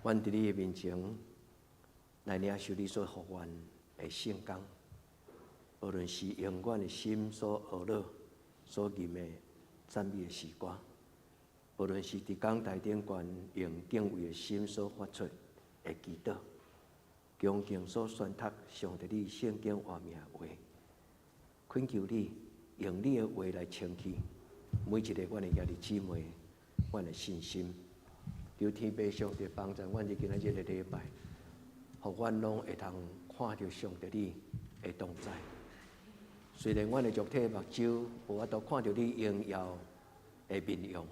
阮佇你的面前來領受你所予阮的聖工，無論是用阮的心所學樂、所吟的讚美的詩歌，無論是佇講臺頂懸用敬畏的心所發出的祈禱，恭敬所宣讀上帝你聖經活命的話，懇求你用你的話來清去每一个阮的兄弟姊妹，阮的信心。求天父上帝幫助阮佇今仔日個禮拜，予阮攏會通看著上帝你的同在。雖然阮的肉體目睭無法度看著你榮耀的面容，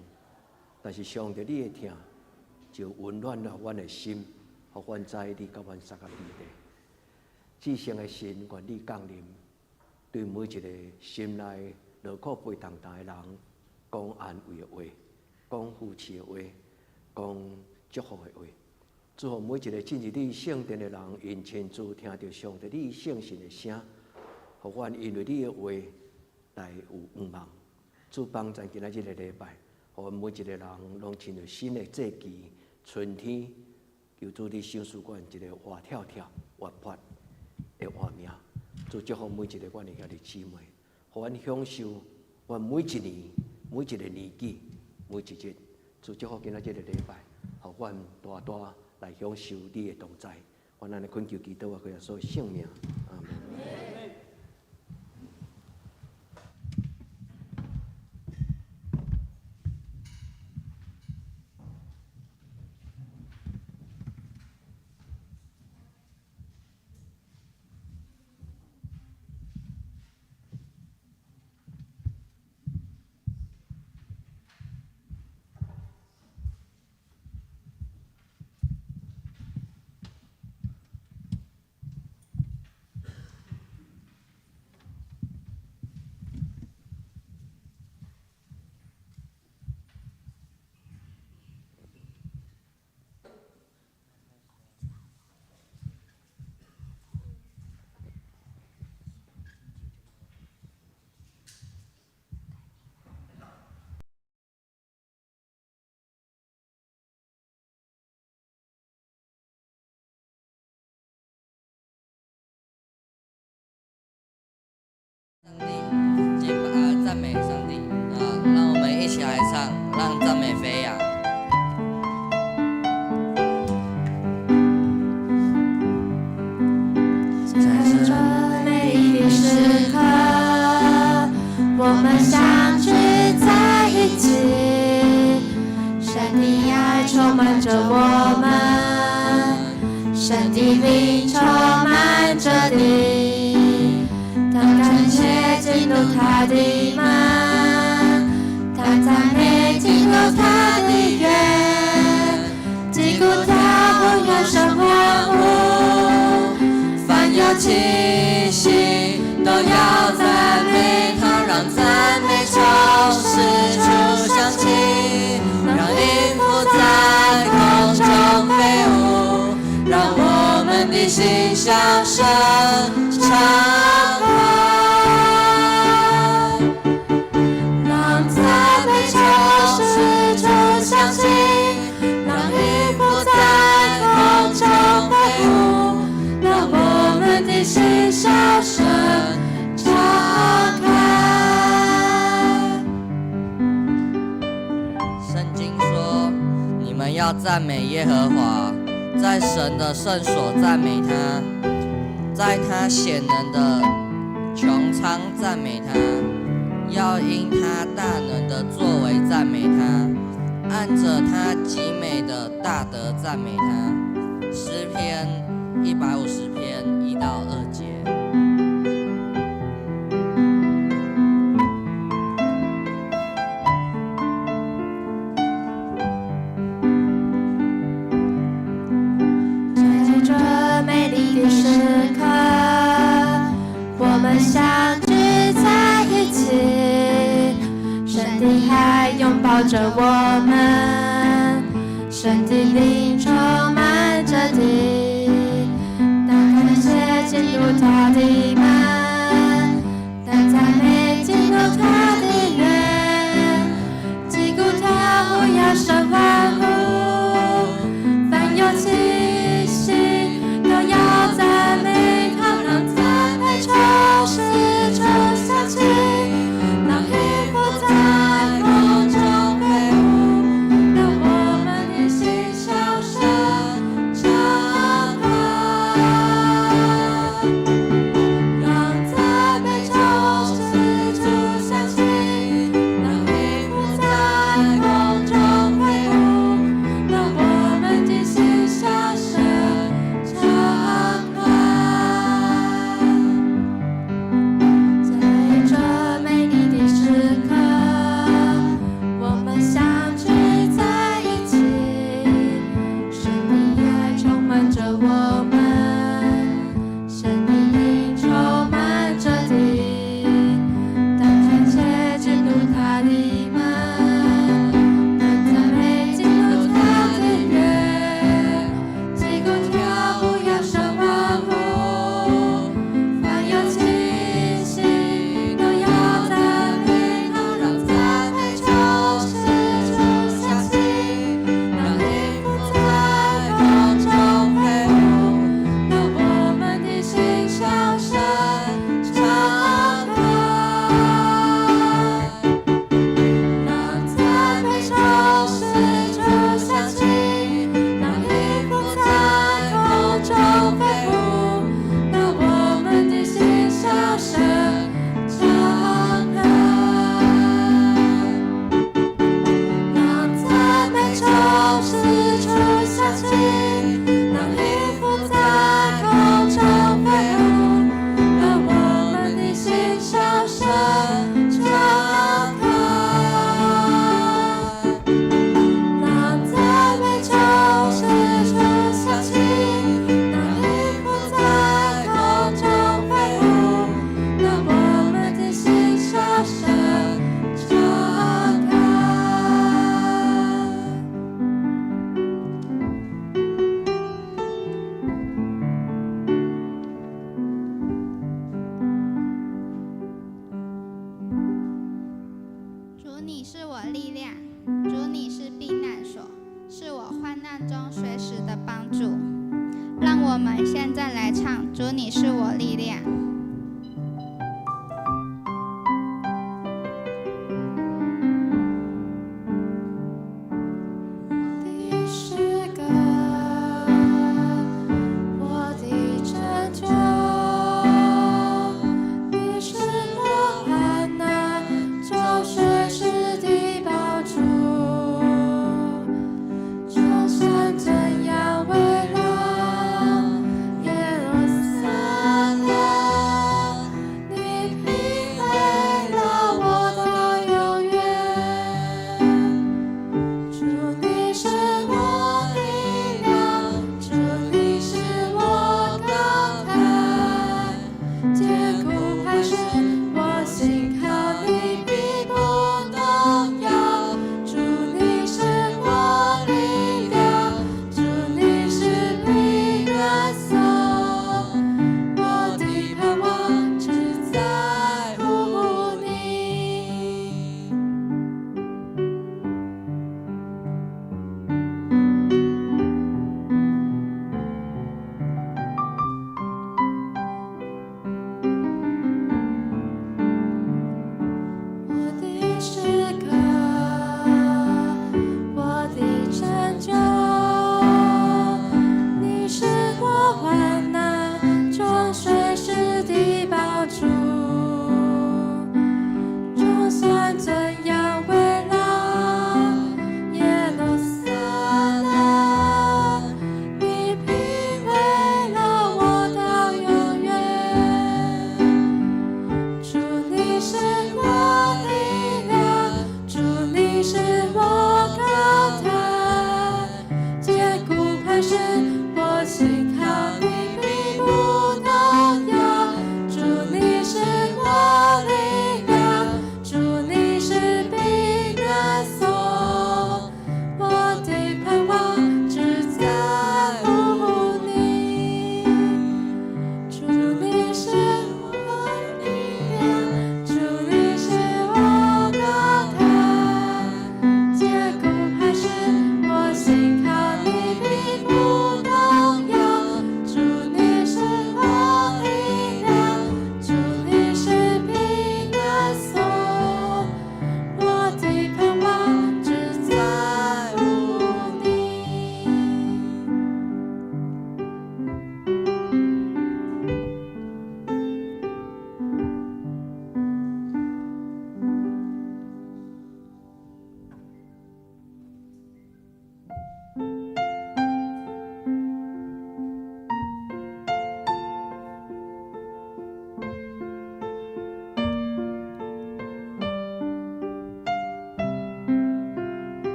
但是上帝你的疼就溫暖了阮的心，予阮知你佮阮相佮彼地。至聖的神，願你降臨，對每一個心內勞苦背重擔的人，講安慰的話，講扶持的話，講祝福的話。祝福每一個進入你聖殿的人，𪜶親自聽著上帝你聖神的聲，予阮因為你的話來有向望。主幫助今仔日個禮拜，予阮每一個人攏親像新的節期，春天，求主你賞賜阮一個活跳跳、活潑的活命。主祝福每一個阮的兄弟姊妹，予阮享受阮每一年、每一個年紀、每一日。主祝福今仔日個禮拜，予阮大大來享受你的同在。阮按呢懇求祈禱，我耶穌的聖名，阿門。上帝，敬拜讚美上帝啊！讓我們一起來唱，讓讚美飛揚。在這美麗的時刻，我們相聚在一起，神的愛充滿着我們，神的靈充滿着地，當感謝進入他的門，當讚美進入他的院，擊鼓跳舞，揚聲歡呼。凡有氣息都要讚美他，讓讚美從四處響起，讓音符在空中飛舞，讓我們的心向神敞開，讓讚美從四處響起，讓音符在空中飛舞，讓我們的心向神敞開。聖經說：你們要讚美耶和華，在神的聖所讚美他，在他顯能的穹蒼讚美他，要因他大能的作為讚美他，按著他極美的大德讚美他。詩篇150篇1到2節。在這美麗的時刻，我們相聚在一起，神的愛擁抱着我們，神的靈充滿着地，當感謝進入他的門，當讚美進入他的院，擊鼓跳舞，揚聲歡呼，凡有氣們現在來唱《主你是我力量》。的詩歌，我的拯救，你是我患難中隨時的幫助，眾山怎樣圍繞耶路撒冷，你平慰了我到永遠。主你是我力量，主你是我高台，堅固磐石，我心靠你必不動搖。主你是我力量，主你是避難所，我的盼望只在乎你。我的詩歌，我的拯救，你是我患難中隨時的幫助。眾山怎樣圍繞耶路撒冷，你平慰了我到永遠。主你是我力量，主你是我高台，堅固磐石，我心靠你必不動搖。主你是我力量，主你是避難所，我的盼望只在乎你。主你是我力量，主你是我高台，堅固磐石，我心靠你必不動搖。主你是我力量，主你是避難所，我的盼望只在乎你。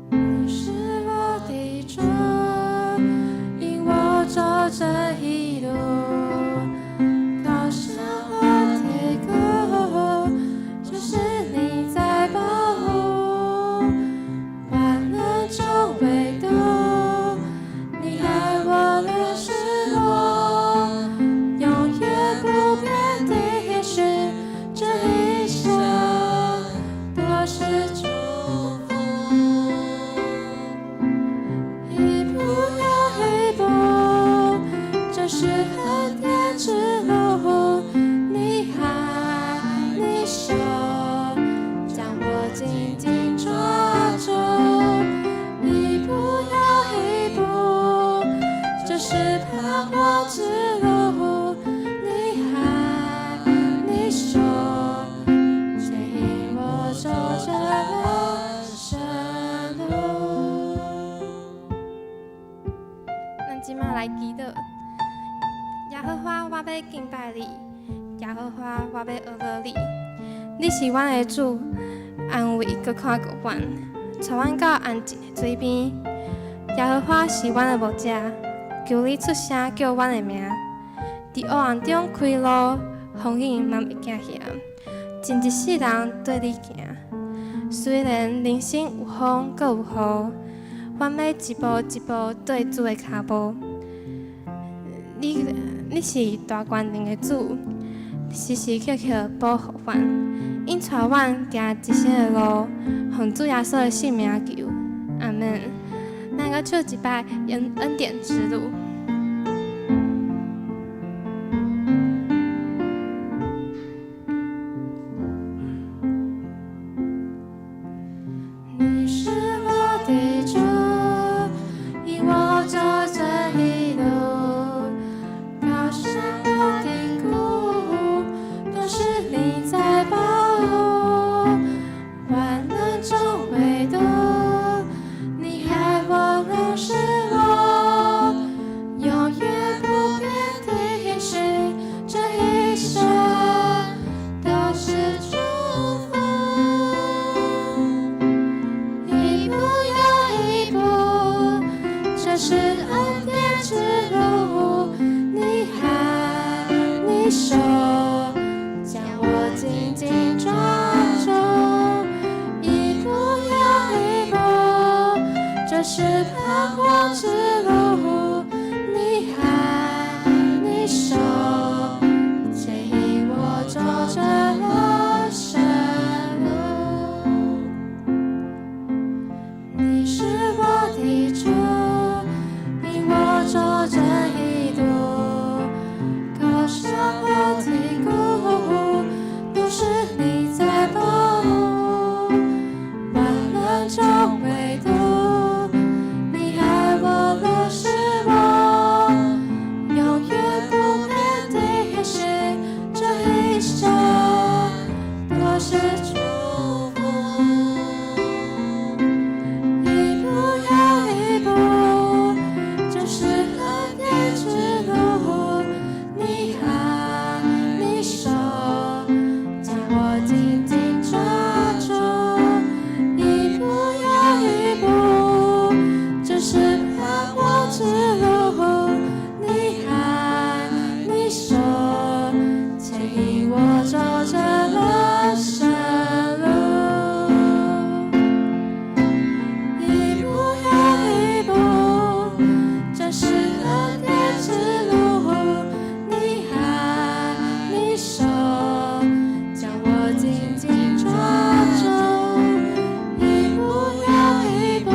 你是我的主，引我走這一路，高山和低谷，就是你在保護。患難中唯獨你愛我，認識我，永遠不變的應許，這一生都是祝福。一步又一步，這是恩典之路。你愛你手將我緊緊抓住，一步又一步，這是盼望之路。你愛你手牽引我走這人生路。咱這馬來祈禱。耶和華，我欲敬拜你；耶和華，我欲學樂你。你是阮的主，安慰閣看顧阮，帶阮到安靜的水邊。耶和華是阮的牧者，求你出聲叫阮的名。佇黑暗中開路，風雨嘛毋會驚嚇。盡一世人綴你行。雖然人生有風閣有雨，阮欲一步一步綴主的跤步。你是大權能的主，時時刻刻保護阮，引帶阮行一生的路，奉主耶穌的聖名求，阿門。咱閣唱一擺恩典之路。你是我的主，引我走這一路，高山或低谷，都是你在保護。患難中唯獨你愛我，認識我，永遠不變的應許，這一生都是祝福。一步又一步，這是恩典之路。你看，你手將我緊緊抓住，一步又一步，這是盼望之路。你看，你手牽引我走這樂神路。你是我的主，引我走這一路，高山或低谷，都是你在保護。患難中唯獨你愛我，認識我，永遠不變的應許，這一生都是祝福。一步又一步，這是恩典之路。你看，你手將我緊緊抓住，一步又一步，這是盼望之路。你看，你手牽引我走這樂神路。一步又一步，這是恩典之路。你看，你手將我緊緊抓住，一步又一步，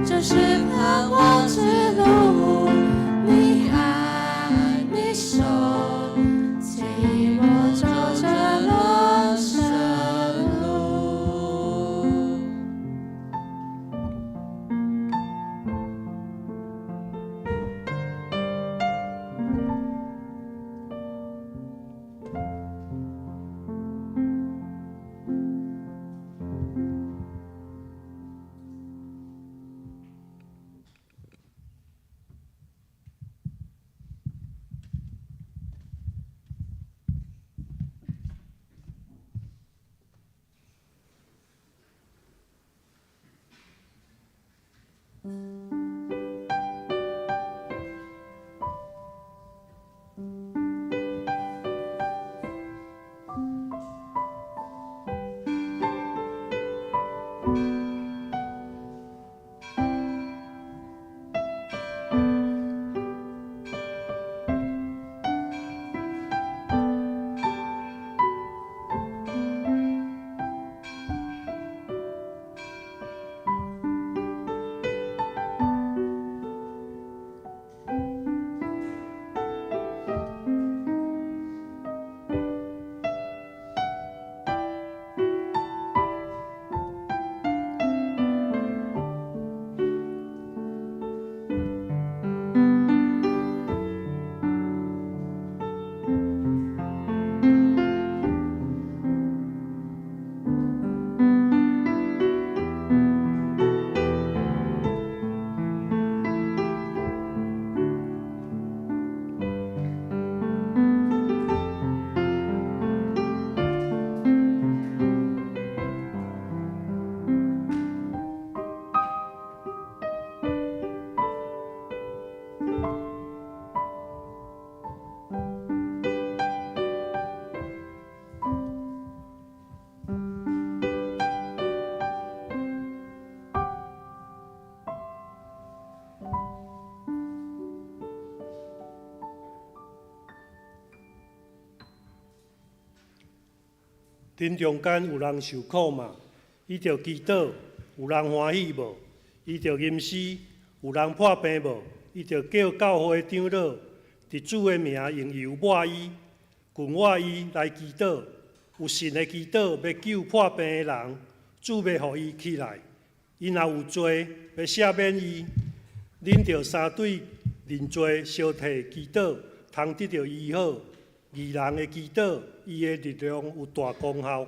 這是盼望之路。你看，你手牽引我走這樂神路。恁中間有人受苦嗎？伊著祈禱。有人歡喜無？伊著吟詩。有人破病無？伊著叫教會長老佇主的名用油抹伊，近抹伊來祈禱。有信的祈禱欲救破病的人，主欲予伊起來。伊若有罪，欲赦免伊。恁著三對認罪相替祈禱，通得著醫好。義人的祈禱，伊的力量有大功效。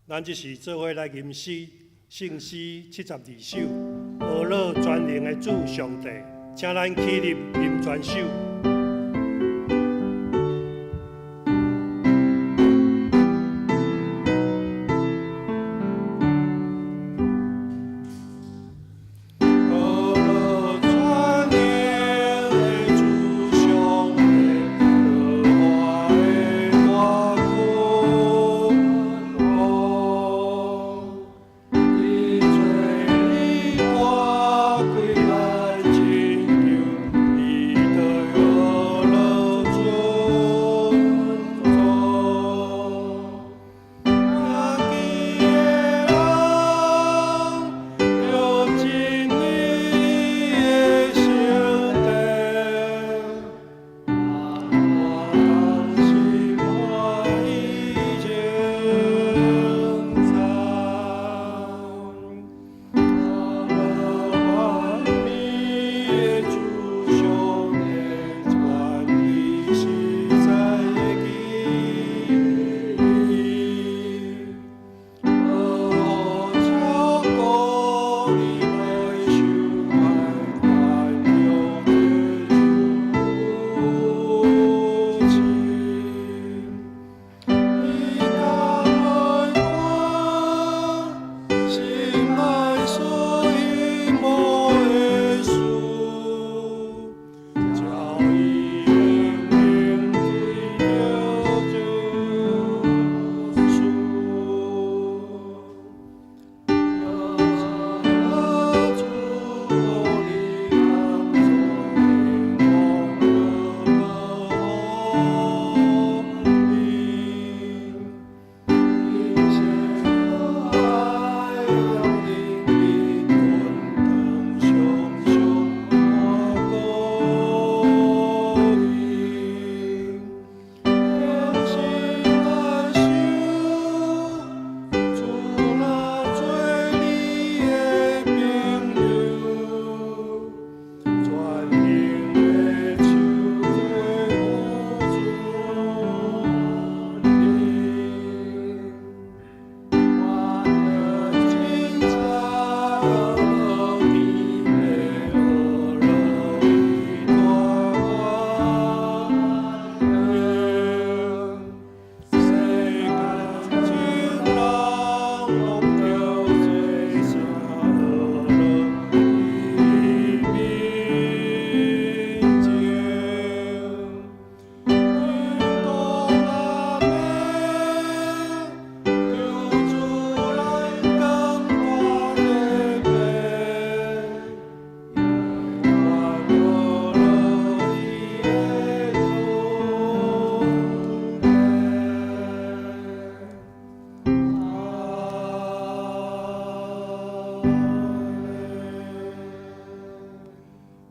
咱這時做伙來吟詩，聖詩72首，呵咾全能的主上帝，請咱起立吟全首。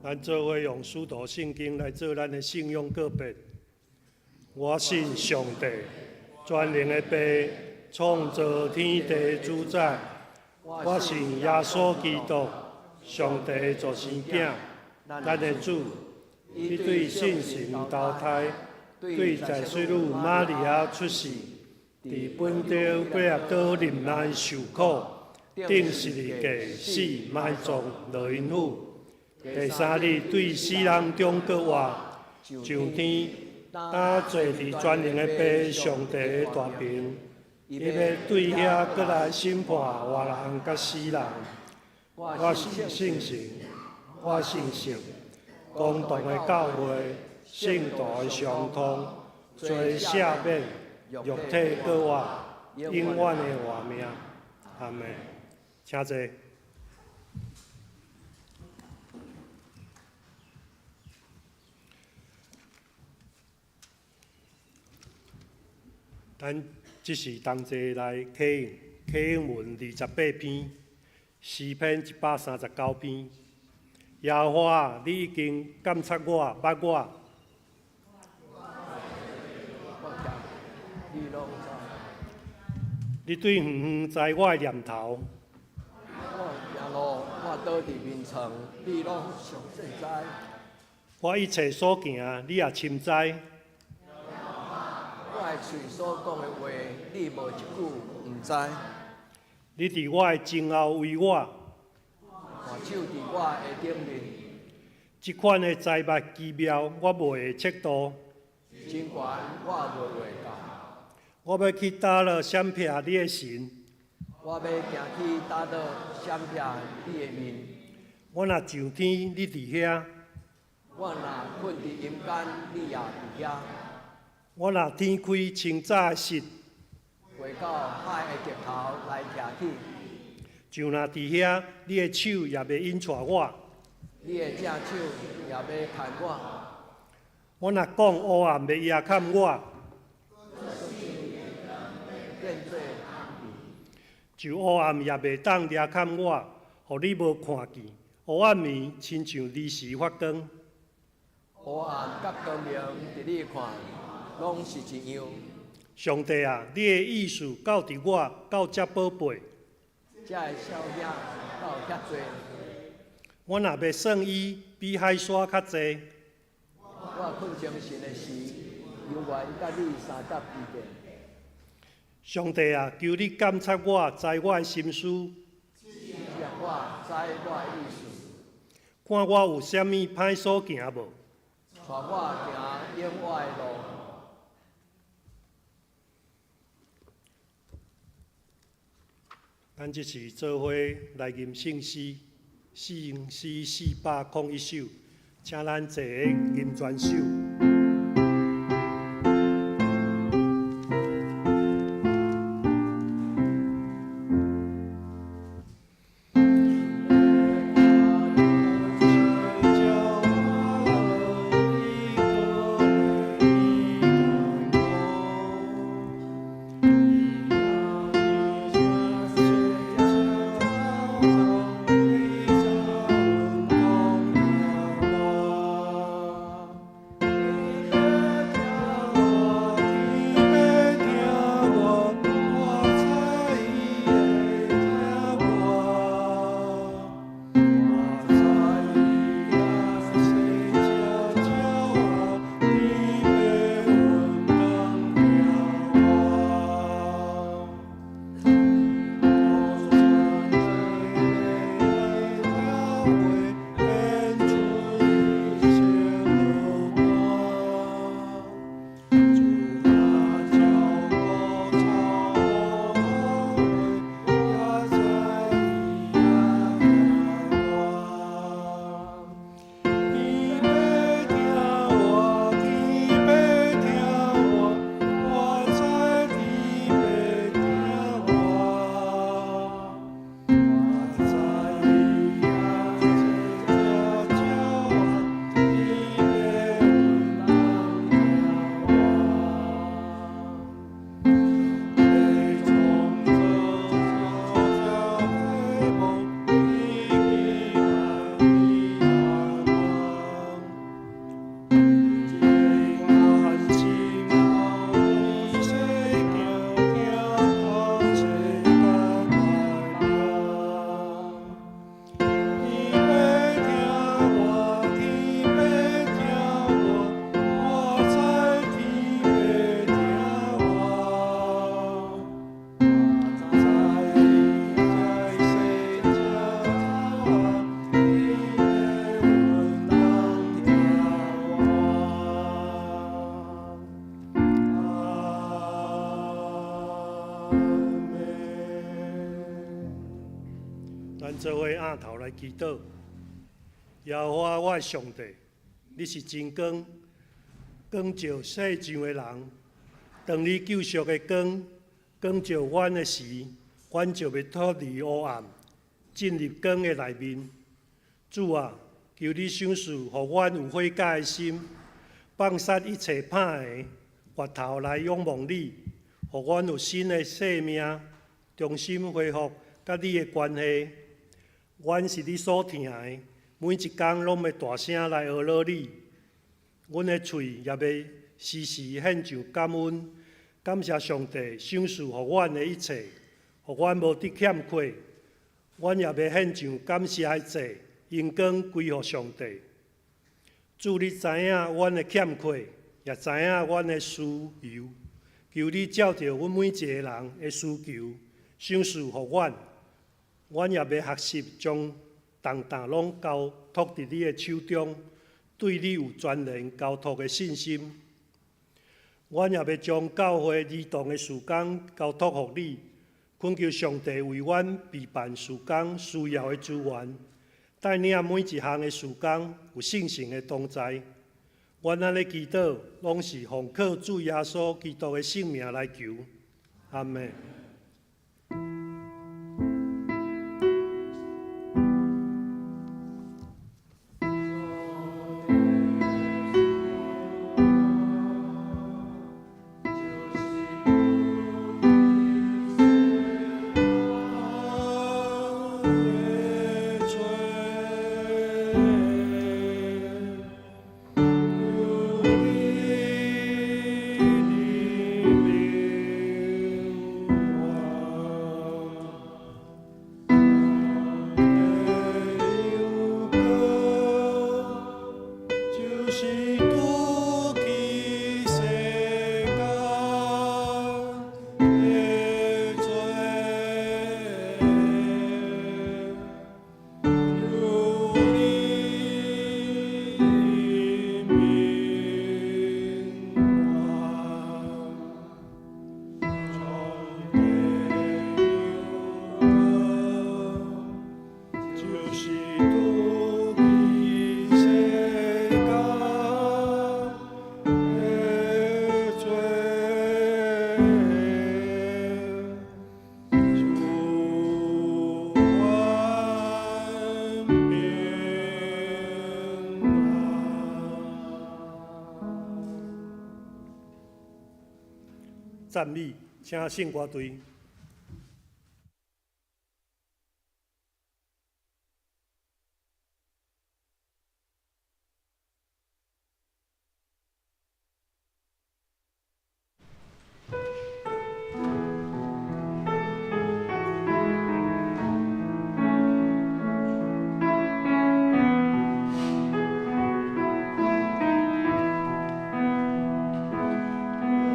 咱做伙用使徒聖經來做咱的信仰告白。我信上帝，全能的父，創造天地主宰。我信耶穌基督，上帝的獨生囝，咱的主。伊對聖神投胎，對在水女瑪利亞出世，佇本丟彼拉多忍耐受苦，釘十字架死埋葬落陰府。第三日對死人中閣活，上天，擔坐佇全能的父上帝的大爿。伊欲對遐閣來審判活人佮死人。我信聖神，我信聖公同的教會，聖徒的相通，罪赦免，肉體閣活，永遠的活命。阿們。請坐。咱這時同齊來啟應，啟應文28篇，詩篇139篇。耶和華，你已經監察我，捌我。你對遠遠知我的念頭。我行路，我倒佇眠床，你攏詳細知。我一切所行，你也深知。我的喙所講的話，你無一句毋知。你佇我的前後圍我，看守佇我的頂面。這款的災物奇妙，我袂會測度。真懸，我袂會到。我欲去佗落閃避你的神？我欲行去佗落閃避你的面？我若上天，你佇遐；我若睏佇陰間，你也佇遐。我若展開清早的翼，飛到海的盡頭來徛起。就若佇遐，你的手也袂引帶我。你的正手也欲牽我。我若講黑暗欲掩蓋我，就黑暗也袂當遮蓋我，予你無看見。黑暗暝親像離時發光。黑暗佮光明，佇你看，攏是一樣。上帝啊，你的意思教導我到遮寶貝。遮的數目到遐濟。我若欲算伊，比海沙較濟。我睏精神的時，猶原佮你相佮彼見。上帝啊，求你監察我，知我的心思。試驗我，知我的意思。看我有啥物歹所行無？帶我行永活的路。咱這次做伙來吟聖詩，聖詩401首，請咱坐吟全首。咱做伙仰頭來祈禱。耶和華我的上帝，你是真光，光照世上的人。當你救贖的光光照阮的時，阮就欲脫離黑暗，進入光的內面。主啊，求你賞賜，予阮有悔改的心，放殺一切歹的，回頭來仰望你，予阮有新的生命，重新恢復佮你的關係。阮是你所疼的，每一工攏欲大聲來呵咾你。阮的喙也欲時時獻上感恩，感謝上帝賞賜予阮的一切，予阮無得欠缺。阮也欲獻上感謝的祭，榮光歸予上帝。主，你知影阮的欠缺，也知影阮的需求。求你照著阮每一个人的需求，賞賜予阮。阮也欲學習將重擔攏交託佇你的手中，對你有全然交託的信心。阮也欲將教會兒童的事工交託予你，懇求上帝為阮備辦事工需要的資源，帶領每一項的事工有聖神的同在。阮按呢祈禱，攏是奉靠主耶穌基督的聖名來求。阿們。讚美，請聖歌隊。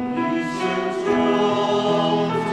我一生中最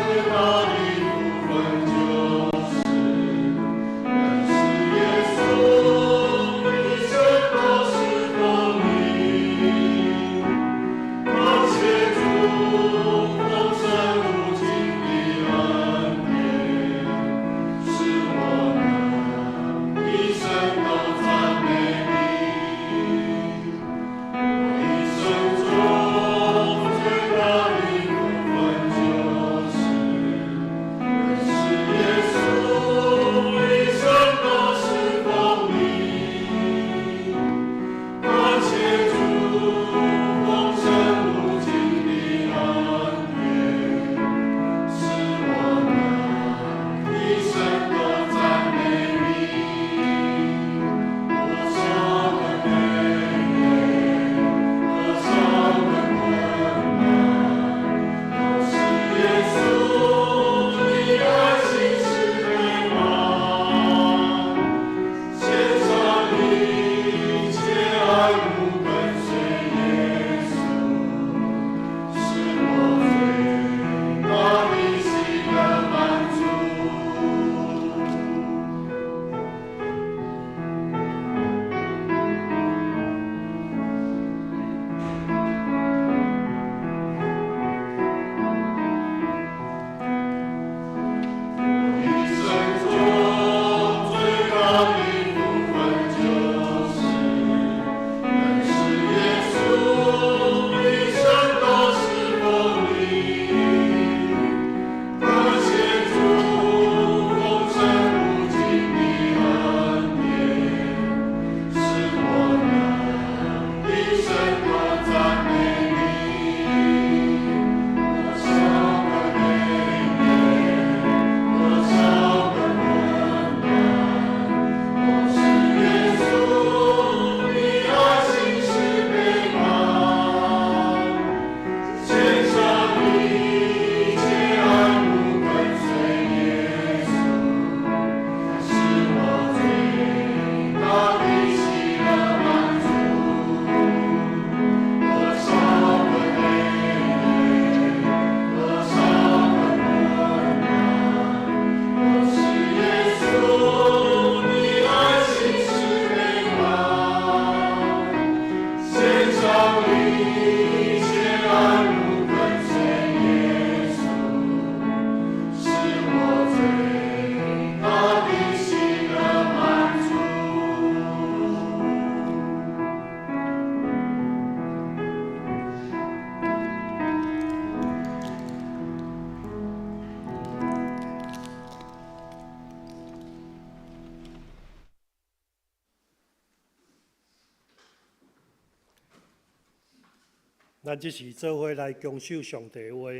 咱這是做伙來恭守上帝話。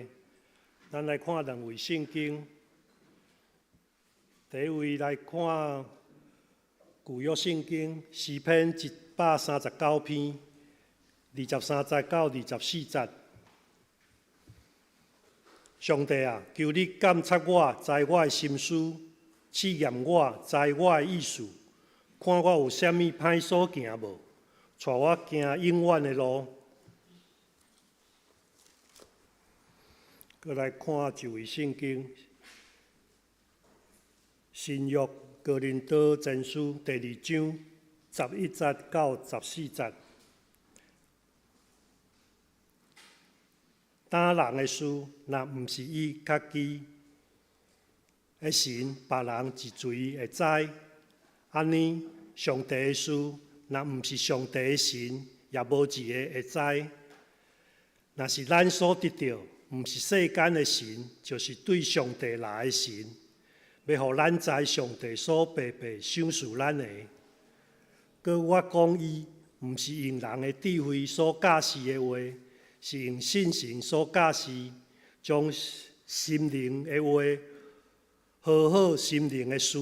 咱來看兩位聖經，第一位來看舊約聖經詩篇139篇23節到24節。上帝啊，求你鑒察我，知我的心思，試驗我，知我的意思，看我有啥物歹所行無，帶我行永遠的路。閣來看一位聖經，新約哥林多前書第二章11節到14節。擔人的事，若毋是伊家己的神，別人一錘會知。按呢，上帝的事，若毋是上帝的神，也無一个會知。若是咱所得著，毋是世間的神，就是對上帝來的神，欲予咱知上帝所白白賞賜咱的。閣我講伊，毋是用人的智慧所教示的話，是用聖神所教示，將心靈的話，和好心靈的事。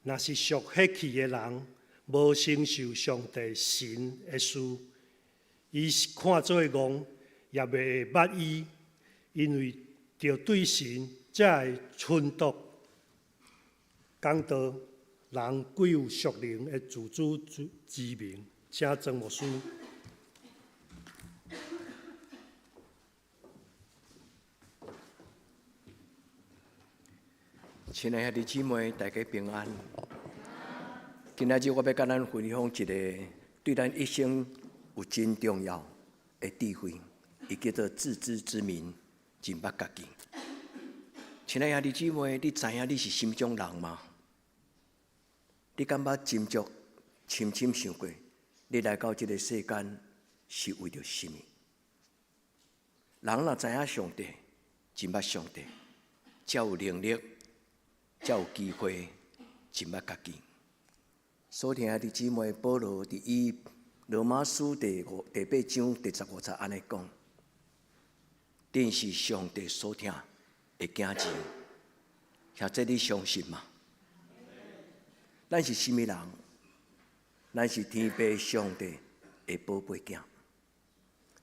若是屬血氣的人，無承受上帝神的事，伊是看做戇，也袂會捌伊。因為著對神才會忖度。講道人貴有屬靈的自知之明，請曾牧師。親愛兄弟姊妹，大家平安。今仔日我欲佮咱分享一个對咱一生有真重要的智慧，伊叫做自知之明，認捌家己。親愛兄弟姊妹，你知影你是啥物種人嗎？你敢捌斟酌深深想過，你來到這个世間是為著啥物？人若知影上帝，認捌上帝，才有能力，才有機會認捌家己。所聽兄弟姊妹，保羅佇伊羅馬書第五第八章第十五節按呢講：恁是上帝所疼的囝兒，兄弟你相信嗎？咱是啥物人？咱是天父上帝的寶貝囝。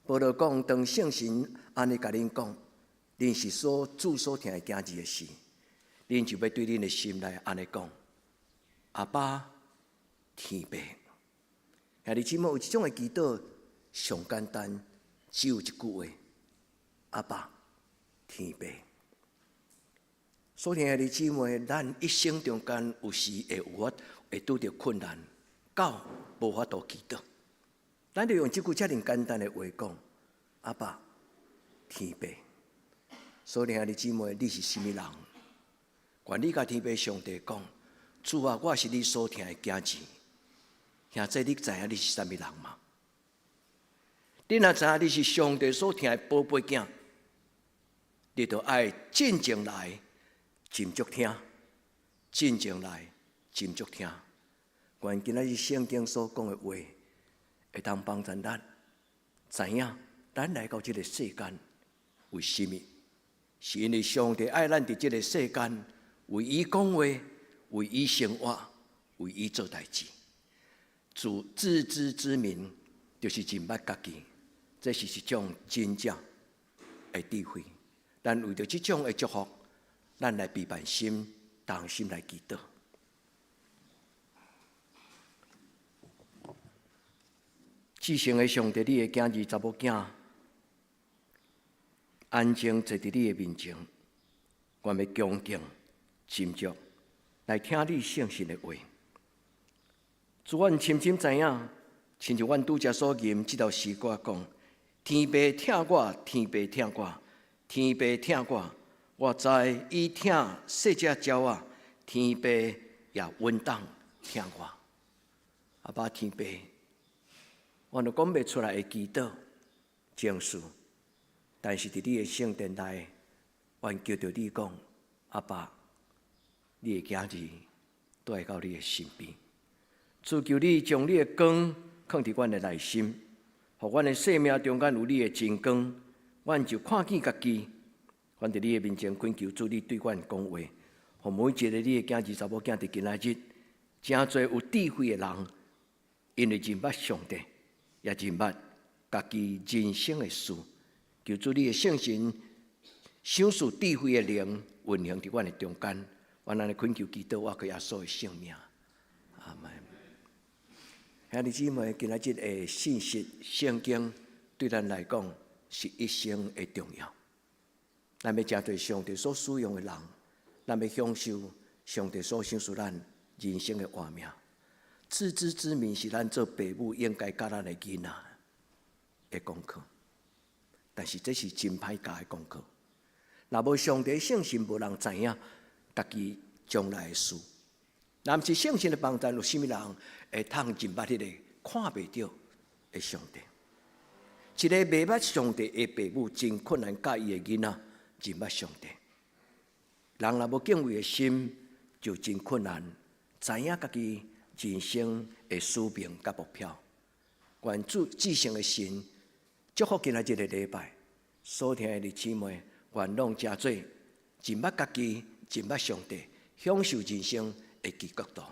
保羅講，當聖神按呢共恁講，恁是所主所疼的囝兒的時，恁就欲對恁的心內按呢講：阿爸，天父。兄弟姊妹，有一種的祈禱上簡單，只有一句話：阿爸，天父。所以兄弟姊妹，咱一生中間有時會有法會拄著困難，到無法度祈禱，咱就用這句遮爾簡單的話講：阿爸，天父。所以兄弟姊妹，你是啥物人？願你共天父上帝講：主啊，我是你所疼的囝兒。兄弟，你知影你是啥物人嗎？你若知影你是上帝所疼的寶貝囝，你就愛進前來斟酌聽，進前來斟酌聽。願今仔日聖經所講的話，會當幫助咱知影咱來到這个世間為啥物？是因為上帝愛咱佇這个世間為伊講話，為伊生活，為伊做代誌。自自知之明，就是認捌家己，這是一種真正的智慧。咱為著這種的祝福，咱來備辦心，同心來祈禱。至聖的上帝，你的囝兒、查某囝，安靜坐佇你的面前，願欲恭敬、斟酌來聽你聖神的話。主，阮深深知影，親像阮拄才所吟這首詩歌講：天父疼我，天父疼我，天父疼我。我知伊疼細隻鳥仔，天父也穩當疼我。阿爸天父，我都講袂出來的祈禱情緒，但是佇你的聖殿內，阮求著你講：阿爸，你的囝兒蹛到你的身邊。主求你將你的光放佇阮的內心，予阮的生命中間有你的真光，阮就看見家己。阮佇你的面前懇求主，你對阮講話，予每一個你的囝兒查某囝佇今仔日，成做有智慧的人，因為認捌上帝，也認捌家己人生的事。求主你的聖神賞賜智慧的靈運行佇阮的中間，阮按呢懇求祈禱，我靠耶穌的聖名，阿門。兄弟姊妹，今仔日的信息聖經對咱來講是一生的重要。咱欲成做上帝所使用的人，咱欲享受上帝所賞賜咱人生的活命。自知之明是咱做爸母應該教咱的囡仔的功課，但是這是真歹教的功課。若無上帝聖神，無人知影家己將來的事。若毋是聖神的幫助，有啥物人會通認捌彼個看袂著的上帝？一個袂捌上帝的爸母，真困難教伊的囡仔認捌上帝。人若無敬畏的心，就真困難知影家己人生的使命佮目標。願主至聖的神祝福今仔這個禮拜所聽的弟姊妹，願攏成做認捌家己、認捌上帝、享受人生的基督徒。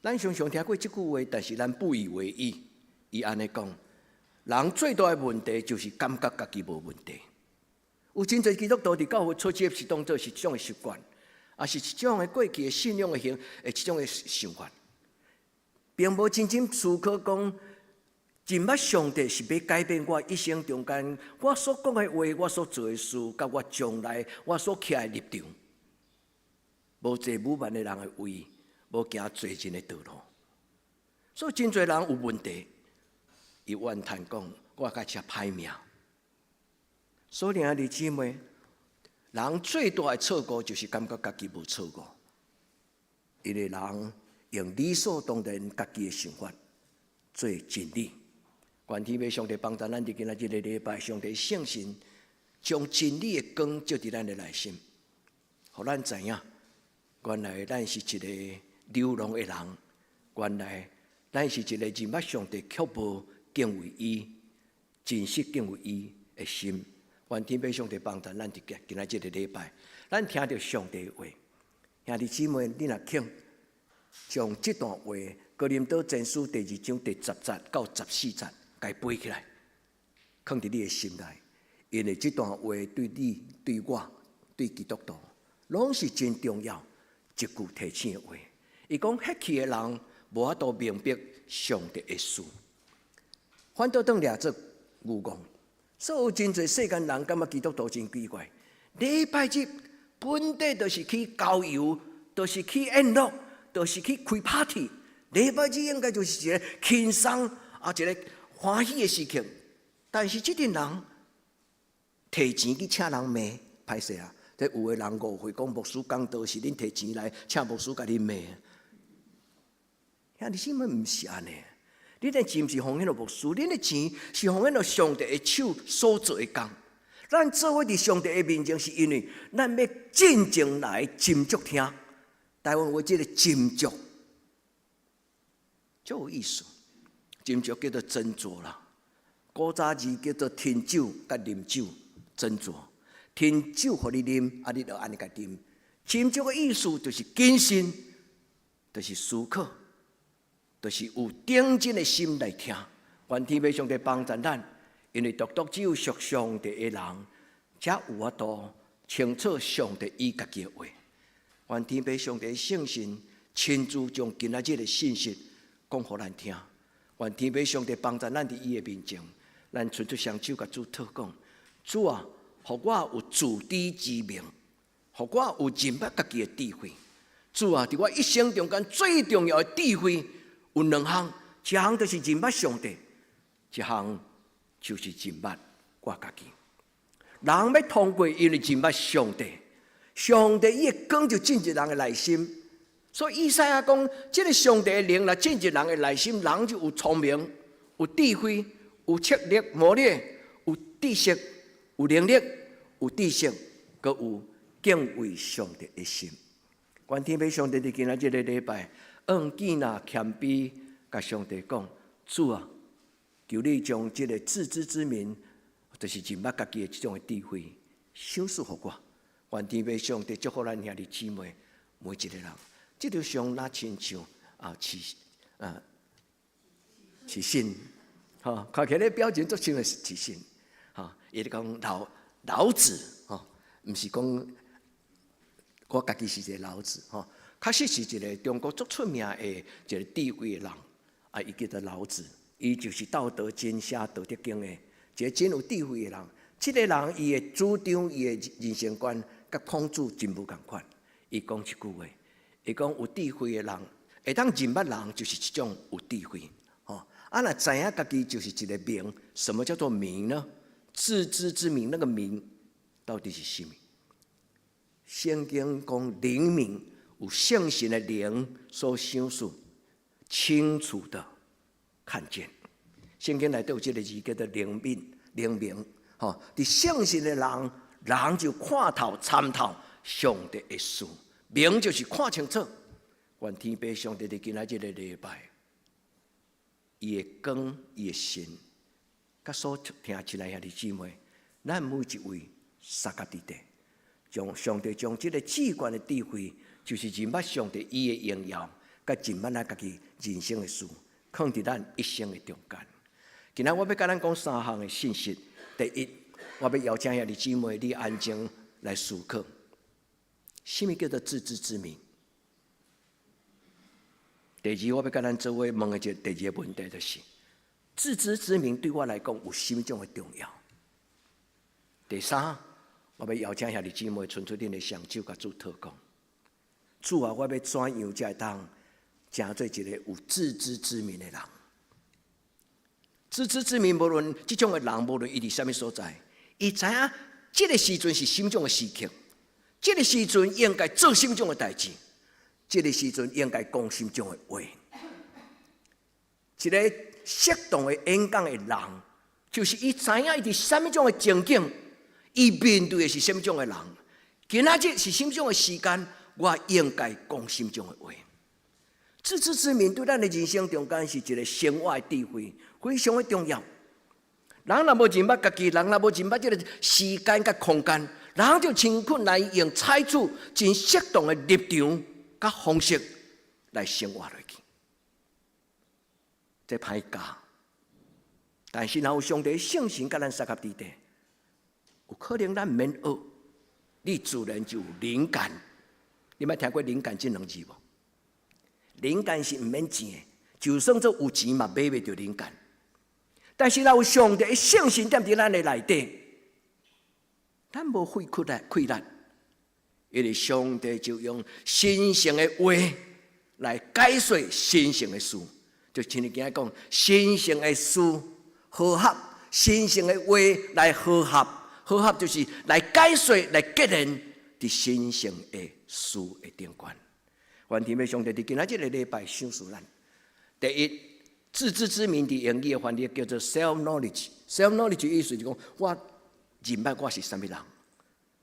咱常常聽過這句話，但是咱不以為意。伊按呢講，人最大的問題就是感覺家己無問題。有真濟基督徒佇教會出席是當做是一種的習慣，抑是一種的過去的信仰的形，的一種的想法，並無真正思考講，認捌上帝是欲改變我一生中間我所講的話、我所做的事，佮我將來我所徛的立場。無坐武萬的人的位，無行罪人的道路，所以真濟人有問題，伊怨嘆講：我較遮歹命。所以兄弟姊妹，人最大的錯誤就是感覺家己無錯誤，因為人用理所當然家己的想法做真理。願天父上帝幫助咱佇今仔這個禮拜，上帝聖神將真理的光照佇咱的內心，予咱知影，原來咱是一個流浪的人，原來咱是一個認捌上帝卻無敬畏伊、真實敬畏伊的心。願天父上帝幫助咱佇今仔這個禮拜，咱聽著上帝的話。兄弟姊妹，你若肯將這段話，哥林多前書第二章第10節到14節，共背起來，囥佇你的心內，因為這段話對你、對我、對基督徒，攏是真重要一句提醒的話。伊講，血氣的人無法度明白上帝的事，反倒當掠做愚戇。所以有真濟世間人感覺基督徒真奇怪。禮拜日本底就是去郊遊，就是去宴樂，就是去開 party。禮拜日應該就是一個輕鬆啊，一個歡喜的時刻。但是這陣人提錢去請人罵，歹勢啊！這有的人誤會講牧師講道是恁提錢來請牧師共恁罵。兄弟姊妹毋是按呢。恁的錢毋是予彼个牧師，恁的錢是予彼个上帝的手所做的工。咱做伙佇上帝的面前，是因為咱欲真正來斟酌聽。台灣話這個斟酌，足有意思。斟酌叫做斟酌啦，古早字叫做添酒佮啉酒斟酌，添酒予你啉，啊，你就按呢共啉。斟酌的意思就是謹慎，就是思考。就是有認真的心來聽，願天父上帝幫助咱，因為獨獨只有屬上帝的人，才有法度清楚上帝伊家己的話。願天父上帝聖神親自將今仔日的信息講予咱聽。願天父上帝幫助咱佇伊的面前，咱伸出雙手共主禱講：主啊，予我有自知之明，予我有認捌家己的智慧。主啊，佇我一生中間最重要的智慧有兩項，一項就是認捌上帝，一項就是認捌我家己。人欲通過，因為認捌上帝，上帝伊的光就進入人的內心。所以以賽亞講，這個上帝的靈若進入人的內心，人就有聰明、有智慧、有策略、謀略、有知識、有能力、有知識，閣有敬畏上帝的心。願天父上帝佇今仔這個禮拜，向見若謙卑，共上帝講：主啊，求你將這个自知之明，就是認捌家己的這種的智慧，賞賜予我。願天父上帝祝福咱兄弟姊妹每一个人。這就像若親像啊，起信，吼，看起來表情足像的是起信，吼，伊咧講老子，吼，毋是講我家己是一个老子，吼，確實是一个中國足出名的一个智慧的人，啊，伊叫做老子，伊就是《道德經》寫《道德經》的一个真有智慧的人。這个人伊的主張，伊的人生觀，佮孔子真無仝款。伊講一句話，伊講有智慧的人，會當認捌人，就是一種有智慧。吼，啊，若知影家己就是一个明，什麼叫做明呢？自知之明，那個明到底是啥物？聖經講靈明，有聖神的靈所賞賜，清楚的看見。聖經內底有這个字叫做靈敏、靈明。吼，佇聖神的人，人就看透、參透上帝的事，明就是看清楚。願天父上帝佇今仔這个禮拜，伊的光、伊的神，佮所聽起來兄弟姊妹，咱每一位相佮佇底，將上帝將這个至懸的智慧，就是認捌上帝伊的榮耀，佮認捌咱家己人生的事，囥佇咱一生的中間。今仔我欲佮咱講三項的信息。第一，我欲邀請兄弟姊妹，你安靜來思考，啥物叫做自知之明？第二，我欲佮咱做伙問的一個第二個問題，就是自知之明對我來講有啥物種的重要？第三，我欲邀請兄弟姊妹伸出恁的雙手，共主禱告。主啊，我欲怎樣才會當成做一个有自知之明的人？自知之明，無論這種的人，無論伊佇啥物所在，伊知影這个時陣是啥物種的時刻，這个時陣應該做啥物種的代誌，這个時陣應該講啥物種的話。一个適當的演講的人，就是伊知影伊佇啥物種的情景，伊面對的是啥物種的人。今仔日是啥物種的時間，我應該講啥物種的話。自知之明對咱的人生中間是一个生活的智慧，非常的重要。人若無認捌家己，人若無認捌這个時間佮空間，人就真困難用採取真適當的立場佮方式來生活落去。這歹教，但是若有上帝聖神佮咱相佮佇底，有可能咱毋免學，你自然就有靈感。你捌聽過靈感這兩字無？靈感是毋免錢的，就算做有錢嘛，買袂著靈感。但是若有上帝的聖神踮佇咱的內底，咱無費氣力，氣力，因為上帝就用神聖的話來解說神聖的事，就親像今仔講，神聖的事和合，神聖的話來和合，和合就是來解說、來結連佇神聖的事的頂懸。願天父上帝佇今仔這个禮拜賞賜咱。第一，自知之明佇英語的翻譯叫做 self knowledge。self knowledge 意思就講，我認捌我是啥物人，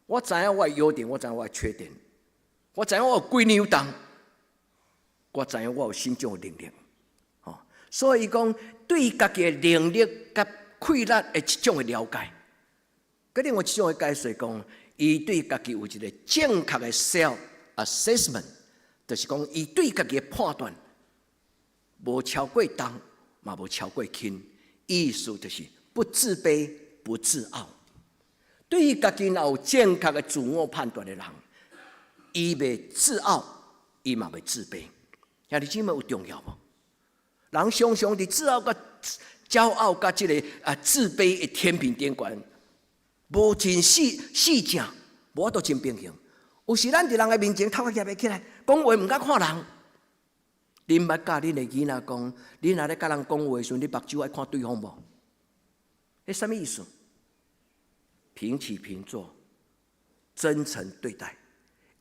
我知影我的優點，我知影我的缺點，我知影我有幾兩重，我知影我有啥種的能力。吼，所以講對家己的能力佮氣力的一種的了解。佮另外一種的解釋講，伊對家己有一个正確的 self assessment，就是講伊對家己的判斷，無超過重，嘛無超過輕，意思就是不自卑、不自傲。對於家己若有正確的自我判斷的人，伊袂自傲，伊嘛袂自卑。兄弟姊妹有重要無？人常常佇自傲佮驕傲佮這个自卑的天平頂懸，無真細細正，無法度真平衡。有時咱佇人的面前頭殼舉袂起來，講話毋敢看人。恁捌教恁的囡仔講，恁若咧佮人講話的時陣，你目睭愛看對方無？彼啥物意思？平起平坐，真誠對待。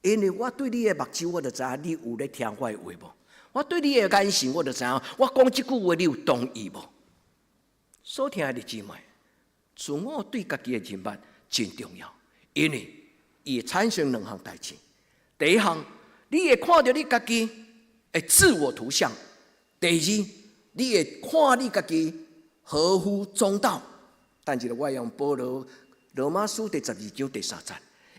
因為我對你的目睭，我就知影你有咧聽我的話無？我對你的眼神，我就知影我講這句話，你有同意無？所聽的姊妹，自我對家己的認捌真重要，因為伊會產生兩項代誌。第一項，你會看著你家己的自我圖像；第二，你會看你家己合乎中道。等一下我用保羅羅馬書第12章第3節，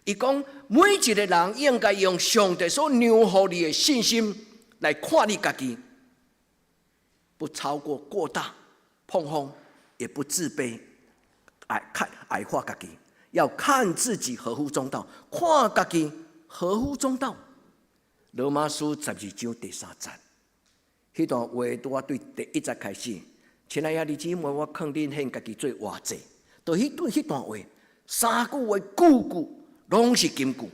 伊講每一個人應該用上帝所讓予你的信心來看你家己，不超過過大膨風，也不自卑，愛看矮化家己，要看自己合乎中道，看家己合乎中道。羅馬書十二章第三節，彼段話拄仔對第一節開始。親愛的兄弟姊妹，我勸恁獻家己做活祭，就彼段話，三句話句句攏是金句。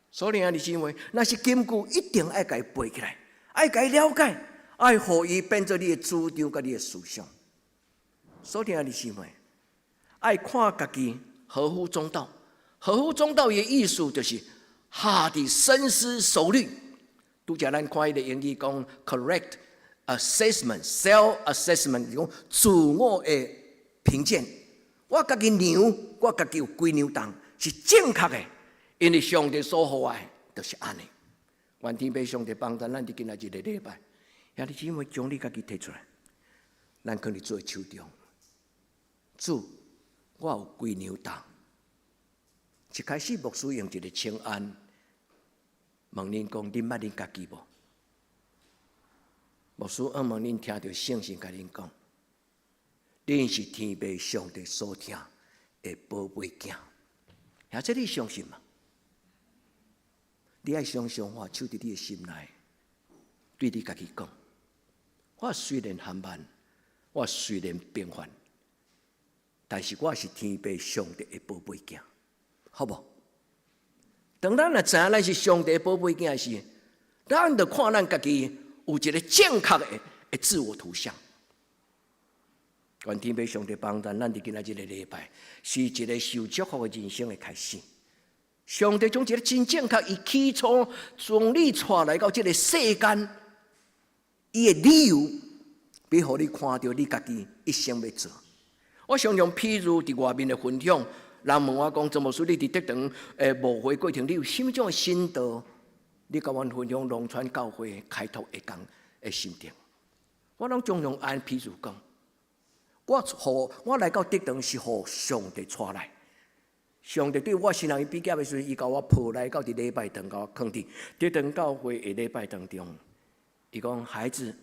所以兄弟姊妹，若是金句，一定愛共伊背起來，愛共伊了解，愛予伊變做你的主張佮你的思想。所以兄弟姊妹，愛看家己合乎中道，合乎中道的意思就是下佇深思熟慮。拄才咱看彼个英語講 correct assessment，self assessment 是講自我的評鑑。我家己量，我家己有幾兩重是正確的，因為上帝所予我的就是按呢。願天父上帝幫助咱佇今仔日這個禮拜，兄弟姊妹將你家己提出來，咱囥佇主的手中。主，我有幾兩重？一開始牧師用一個請安問恁講，恁捌恁家己無？牧師向望恁聽著聖神共恁講，恁是天父上帝所疼的寶貝囝，兄這你相信嗎？你愛常常話手佇你的心內，對你家己講：我雖然緩慢，我雖然平凡，但是我是天父上帝的寶貝囝，好無？當咱若知影咱是上帝的寶貝囝時，咱就看咱家己有一個正確的自我圖像。願天父上帝幫助咱，佇今仔這個禮拜是一個受祝福的人生的開始。上帝將一個真正確，伊起初將你帶來到這個世間，伊的理由，欲予你看著你家己一生欲做。我常常譬如佇外面的分享，人問我講：曾牧師，你佇德堂牧會過程，你有啥物種的心得？你共阮分享農村教會開拓的工的心得。我攏總用按譬如講，我來到德堂是予上帝帶來。上帝對我新人伊比較的時陣，伊共我抱來到佇禮拜堂，共我囥佇德堂教會的禮拜堂中。伊講：孩子，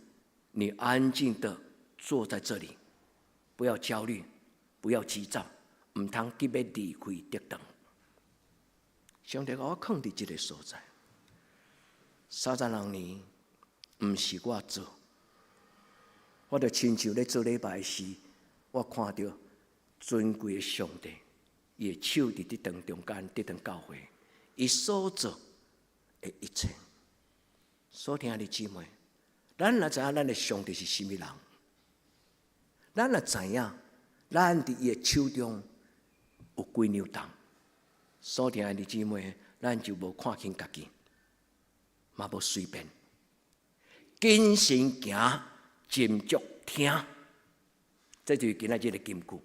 你安靜的坐在這裡，不要焦慮，不要急躁，毋通急欲離開德堂。上帝共我囥佇這個所在，36年，毋是我做，我就親像咧做禮拜時，我看著尊貴的上帝，伊的手佇德堂中間，德堂教會，伊所做的一切。所聽的姊妹，咱若知影咱的上帝是啥物人，咱若知影咱佇伊的手中有幾兩重，所聽的姊妹，咱就無看輕家己，嘛無隨便，謹慎行，斟酌聽，這就是今仔這個金句。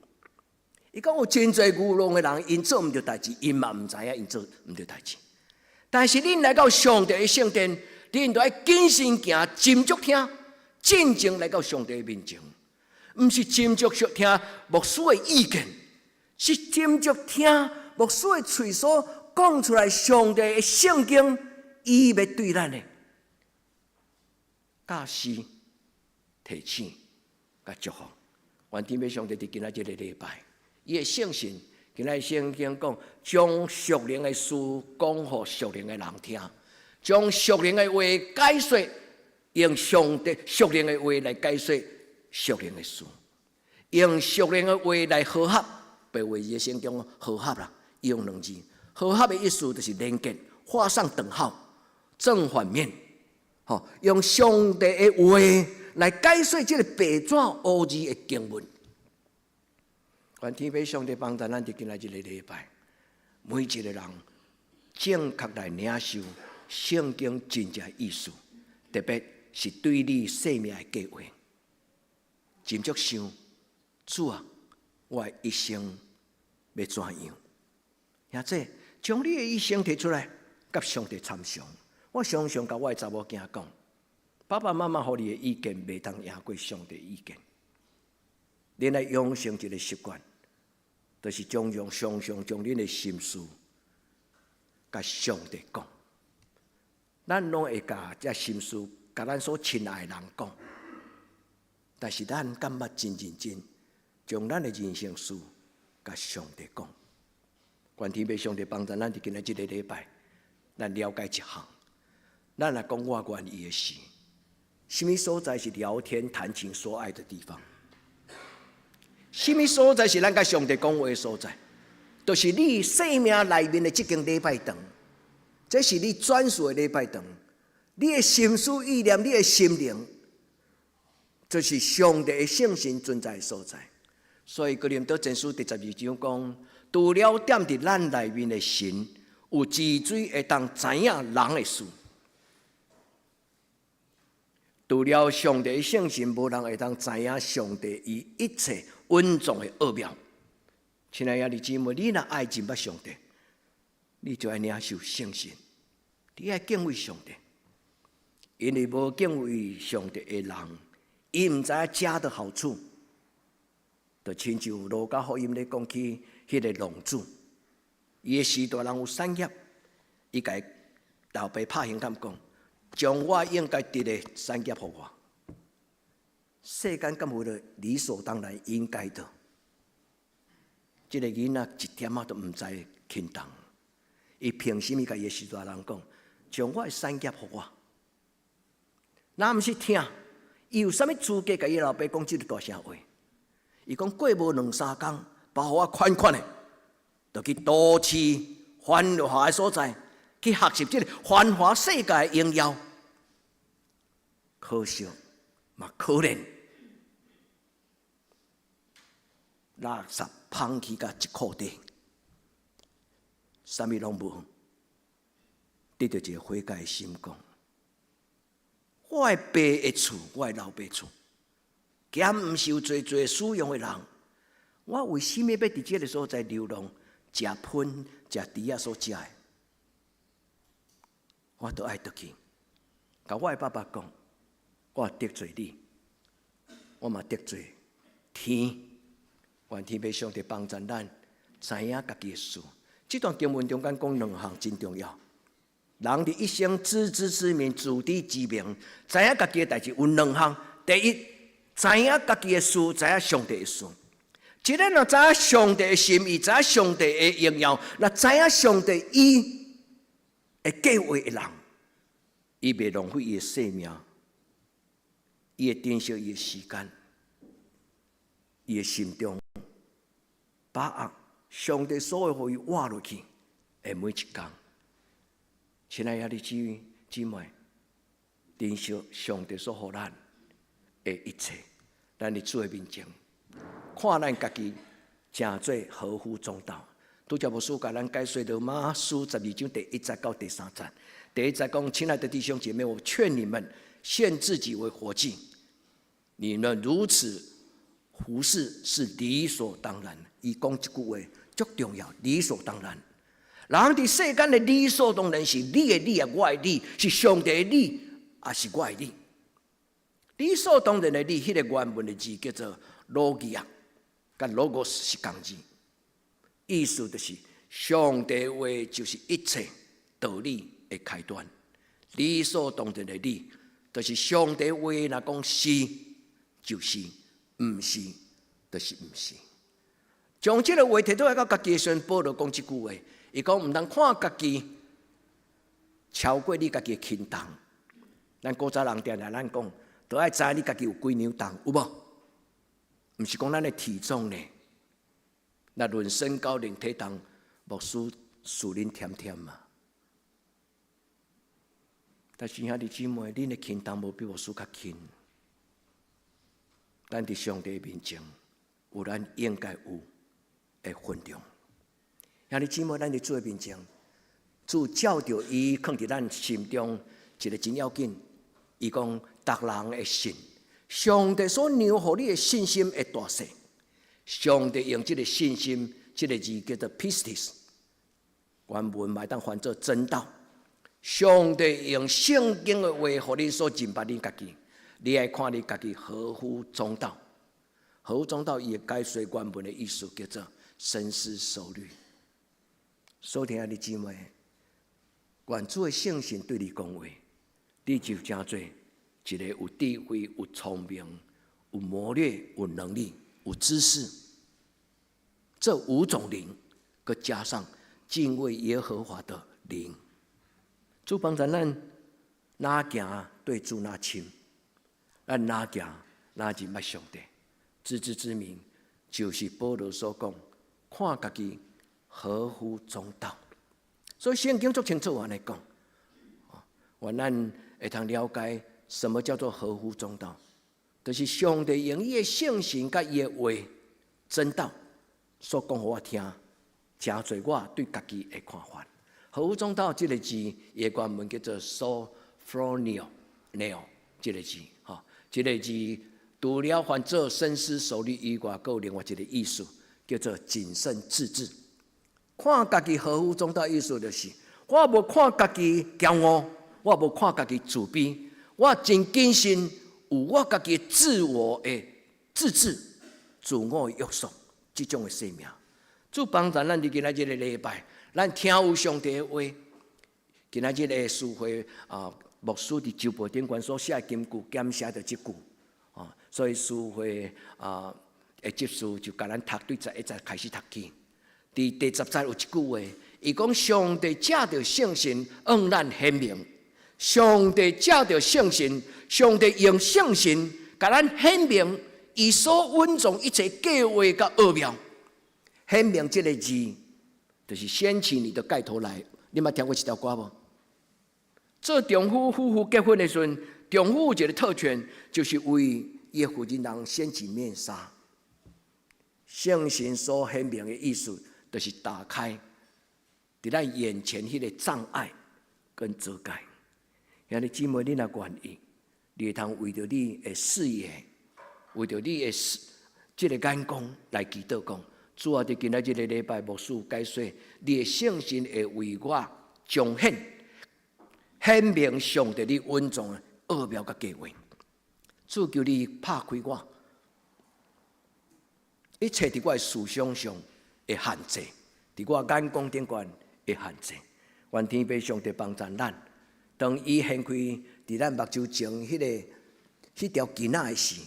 伊講有真濟愚弄的人，𪜶做毋著代誌，𪜶嘛毋知影𪜶做毋著代誌。但是恁來到上帝的聖殿，恁著愛謹慎行，斟酌聽，真正來到上帝的面前，毋是斟酌說聽牧師的意見，是斟酌聽牧師的喙所講出來上帝的聖經，伊欲對咱的教示、提醒、佮祝福。願天父上帝佇今仔這個禮拜，伊的聖神今仔聖經講，將屬靈的事講予屬靈的人聽，將屬靈的話解說，用上帝屬靈的話來解說屬靈的事，用屬靈的話來和合，白話字聖經和合啦，用兩字，和合的意思就是連結，畫上等號，正反面，吼，用上帝的話來解說這個白紙烏字的經文。願天父上帝幫助咱佇今仔這個禮拜，每一個人正確來領受聖經真正意思，特別是對你生命的計劃。斟酌想，主啊，我的一生欲怎樣？兄弟，將你的一生提出來，佮上帝參詳。我常常共我的查某囝講，爸爸媽媽予你的意見，袂當贏過上帝意見。恁愛養成一个習慣，就是將用常常將恁的心事共上帝講。咱攏會共這心事共咱所親愛的人講，但是咱敢捌真認真將咱的人生事共上帝講？願天父上帝幫助咱佇今仔這个禮拜，咱了解一項。咱來講我願意的事，啥物所在是聊天談情說愛的地方？啥物所在是咱共上帝講話的所在？就是你生命內面的這間禮拜堂，這是你專屬的禮拜堂。你的心思意念，你的心靈，就是上帝的聖神存在的所在。所以哥林多前書第12章講，除了踮佇咱內面的神，有智慧會當知影人的事。除了上帝的聖神，無人會當知影上帝伊一切隱藏的奧妙。親愛的兄弟姊妹，你若愛認捌上帝，你就愛領受聖神，你愛敬畏上帝。因為無敬畏上帝的人，伊毋知影食的好處，就親像路加福音咧講起彼个浪子，伊的序大人有產業，伊共老爸拍胸脯講，將我應該得的產業予我。世間敢有咧理所當然應該的？這个囡仔一點仔都毋知輕重，伊憑啥物共伊的序大人講，將我的產業予我？若毋是疼，伊有啥物資格共伊老爸講這个大聲話？伊講過無兩三工，包予我款款的，就去都市繁華的所在，去學習這个繁華世界的榮耀。可惜嘛，可憐，垃圾芳去甲一褲底，啥物攏無，得著一个悔改的心講：我的爸的厝，我的老爸厝，兼毋是有濟濟使用的人，我為啥物欲佇這个所在流浪，食糞、食豬仔所食的？我都愛轉去，共我的爸爸講，我得罪你，我嘛得罪天。願天父上帝幫助咱，知影家己的事。這段經文中間講兩項真重要。人佇一生自知之明、自知之明，知影家己的代誌有兩項。第一，知影家己的事，知影上帝的事。一個若知影上帝的心意，知影上帝的榮耀，若知影上帝伊的計劃的人，伊袂浪費伊的生命，伊會珍惜伊的時間，伊的心中把握上帝所會予伊活落去的每一工。親愛的兄弟姊妹，珍惜上帝所予咱的一切，咱佇主的面前，看咱家己誠做合乎中道。拄才牧師共咱解說羅馬書12章第一節到第三節。第一節講：親愛的弟兄姐妹，我勸你們獻自己為活祭，你們如此服侍是理所當然。伊講這句話足重要，理所當然。人佇世間的理所當然是你的理抑我的理，是上帝的理，抑是我的理？理所當然的理，彼个原文的字叫做 logia，佮 logos 是仝字，意思就是上帝話就是一切道理的開端。理所當然的理，就是上帝話若講是，就是；毋是，就是毋是。將這个話提出來到家己的時陣，保羅講這句話，伊講毋通看家己超過你家己的輕重。咱古早人定定咱講，都愛知你家己有幾兩重，有無？毋是講咱的體重呢？若論身高、論體重，牧師輸恁添添嘛。但是兄弟姊妹，恁的輕重無比牧師較輕。咱佇上帝面前，有咱應該有的分量。兄弟姊妹，咱佇主的面前，主照著伊囥佇咱心中一个真要緊。伊講，逐人的信，上帝所讓予你的信心的大細，上帝用這个信心，這个字叫做 pistis，原文嘛會當翻做真道。上帝用聖經的話，予你所認捌你家己，你愛看你家己合乎中道，合乎中道伊的解說原文的意思叫做深思熟慮。所聽的姊妹，願主的聖神對你講話，你就成做一個有智慧、有聰明、有謀略、有能力、有知識。這五種靈，閣加上敬畏耶和華的靈，主幫助咱若行對主若親，咱若行若認捌上帝，自知之明，就是保羅所講，看家己合乎中道。所以聖經足清楚按呢講，願咱會通了解什麼叫做合乎中道，就是上帝用伊的聖神佮伊的話真道所講予我聽，成做我對家己的看法。合乎中道這個字，伊的原文叫做 sophroneo，neo 這個字，吼，這個字除了翻做深思熟慮以外，閣有另外一個意思，叫做謹慎自制。看家己合乎中道意思就是，我無看家己驕傲，我無看家己自卑，我真謹慎，有我家己自我的自制、自我的約束，這種的生命。主幫助咱佇今仔這個禮拜，咱聽有上帝的話。今仔日的司會啊，牧師佇週報頂懸所寫的金句，感謝著這句啊，所以司會啊的執事就共咱讀對11節開始讀起。佇第10節有一句話，伊講上帝藉著聖神向咱顯明，上帝藉著聖神，上帝用聖神共咱顯明，伊所蘊藏一切計劃佮奧妙。顯明這個字，就是掀起你的蓋頭來。你捌聽過這條歌無？做丈夫夫婦結婚的時陣，丈夫有一個特權，就是為伊的婦人人掀起面紗。聖神所顯明的意思，就是打開佇咱眼前彼個障礙跟遮蓋。兄弟姊妹，你若願意，你會通為著你的視野，為著你的視這個眼光來祈禱講：主啊，佇今仔這個禮拜，牧師解說，你的聖神會為我彰顯、顯明上帝你隱藏的奧妙佮計劃。主求你拍開我，一切佇我的思想上的限制，佇我眼光頂懸的限制。願天父上帝幫助咱，當伊掀開佇咱目睭前彼條繩仔的時，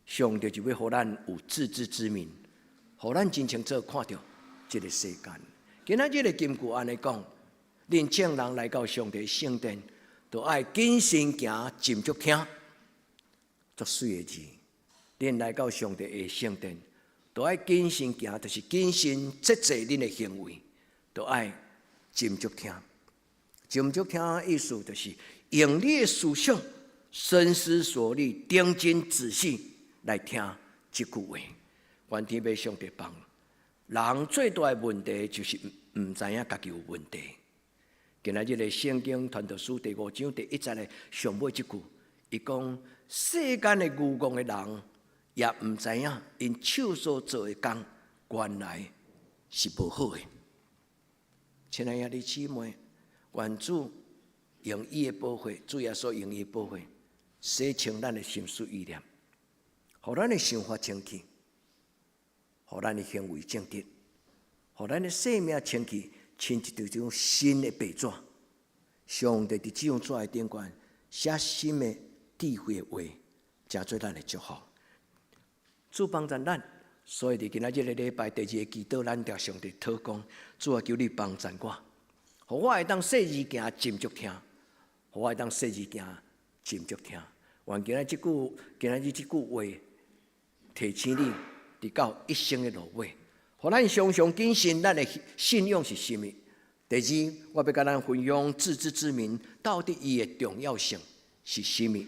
上帝就欲予咱有自知之明，予咱真清楚看著這個世間。今仔這個金句按呢講，恁眾人來到上帝聖殿，都愛謹慎行，斟酌聽，足媠的字。恁來到上帝的聖殿，都愛謹慎行，就是謹慎節制恁的行為，都愛斟酌聽。斟酌聽的意思就是用你的思想深思熟慮、認真仔細來聽這句話。願天父上帝幫人最大的問題就是毋知影家己有問題。今仔日的聖經傳道書第5章第1節的上尾這句，伊講世間的愚戇的人也毋知影𪜶手所做的工原來是無好的。親愛的姊妹，願主用伊的寶血，主耶穌用伊的寶血，洗清咱的心思意念，予咱的想法清氣，予咱的行為正直，予咱的生命清氣，親像一張新的白紙。上帝佇這張紙的頂懸寫新的智慧的話，成做咱的祝福。主幫助咱，所以佇今仔這個禮拜第二個祈禱，咱著上帝禱講：主啊，求你幫助我，予我會當細耳行斟酌聽，予我會當細耳行斟酌聽。願今仔日這句話提醒你，直到一生的落尾，予咱常常謹慎咱的信仰是啥物。第二，我欲共咱分享自知之明到底伊的重要性是啥物。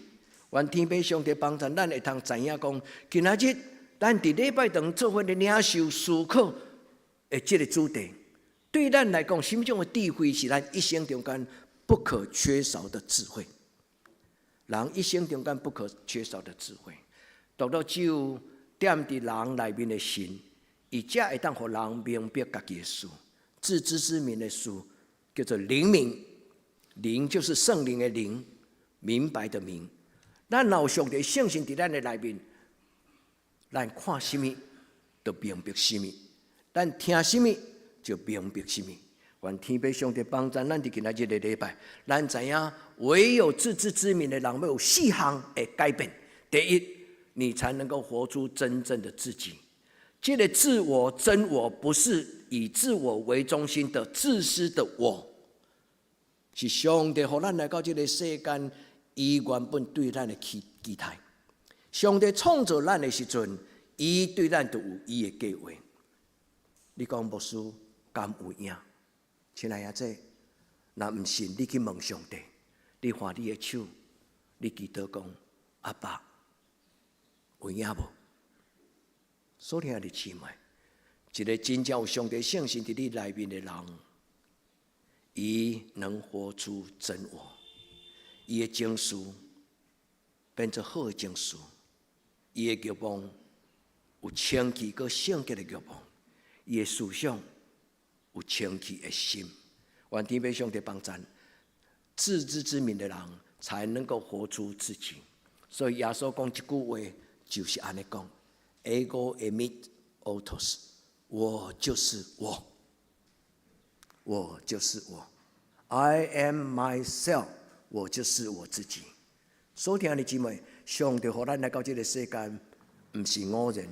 願天父上帝幫助咱會通知影講，今仔日咱佇禮拜堂做伙咧領受思考的這個主題，對咱來講，啥物種的智慧是咱一生中間不可缺少的智慧？人一生中間不可缺少的智慧，獨獨只有踮佇人內面的神，伊才會當予人明白家己的事。自知之明的事叫做靈明，靈就是聖靈的靈，明白的明。咱若有上帝聖神佇咱的內面，咱看啥物，就明白啥物；咱聽啥物，就明白啥物。願天父上帝幫助咱佇今仔日這個禮拜，咱知影唯有自知之明的人，欲有四項的改變。第一，你才能夠活出真正的自己。這個自我真我，不是以自我為中心的自私的我，是上帝予咱來到這個世間，伊原本對咱的期待。上帝創造咱的時陣，伊對咱就有伊的計劃。你講牧師敢有影？親愛的這，若毋信，你去問上帝，你看你的手，你祈禱講阿爸有影無？所聽的姊妹，一個真正有上帝聖神佇你內面的人，伊能活出真我，伊的情緒變做好的情緒，伊的慾望有清氣閣聖潔的慾望，伊的思想有清氣的心。願天父上帝幫贊，自知之明的人才能夠活出自己。所以耶穌講這句話就是按呢講：Ego eimi autos，我就是我，我就是我，I am myself，我就是我自己。所聽的姊妹，上帝予咱來到這個世間，毋是偶然。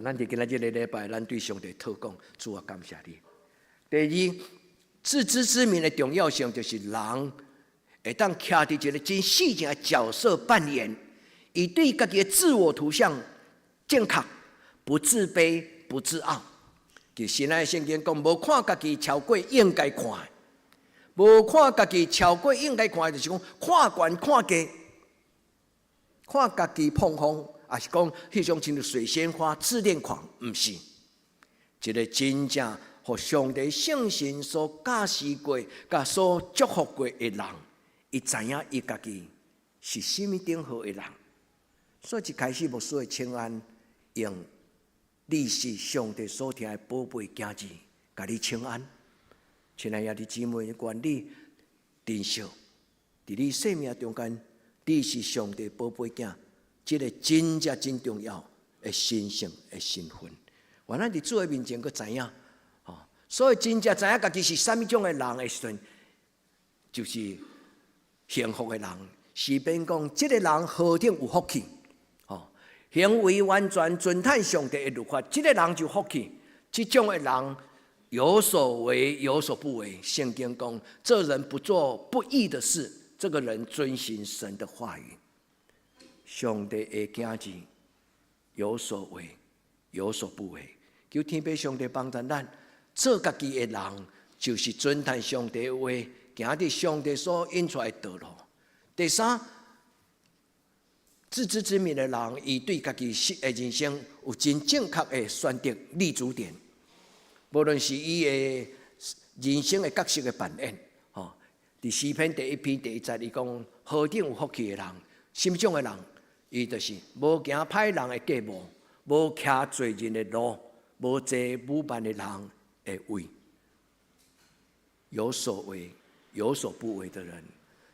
咱佇今仔這個禮拜，咱對上帝禱告，主啊，感謝你。第二，自知之明的重要性，就是人會當徛佇一個真細正的角色扮演，伊對家己的自我圖像正確，不自卑，不自傲。其實咱聖經講，無看家己超過應該看的，無看家己超過應該看的，就是講看懸看低，看家己膨風，抑是講彼種親像水仙花自戀狂，毋是一個真正予上帝聖神所教示過、佮所祝福過的人，伊知影伊家己是啥物等號的人。所以一開始牧師的請安，用你是上帝所疼的寶貝囝兒，共你請安。親愛的兄弟姊妹，願你珍惜，佇你生命中間，你是上帝寶貝囝，這個真正真重要的神聖的身份。願咱佇主的面前，閣知影，吼，所以真正知影家己是啥物種的人的時陣，就是幸福的人。詩篇講，這個人何等有福氣，吼，行為完全遵趁上帝的律法，這個人就福氣。這種的人有所為，有所不為。聖經講，這人不做不義的事，這個人遵行神的話語。上帝的囝兒有所為，有所不為。求天父上帝幫助咱，做家己的人，就是遵趁上帝的話，行佇上帝所引出來的道路。第三，自知之明的人，伊對家己的人生有真正確的選擇立足點。無論是伊的人生的角色的扮演，吼，佇詩篇第一篇第一節，伊講何等有福氣的人，啥物種的人，伊就是無行歹人的計謀，無徛罪人的路，無坐侮慢的人的位。有所為，有所不為的人，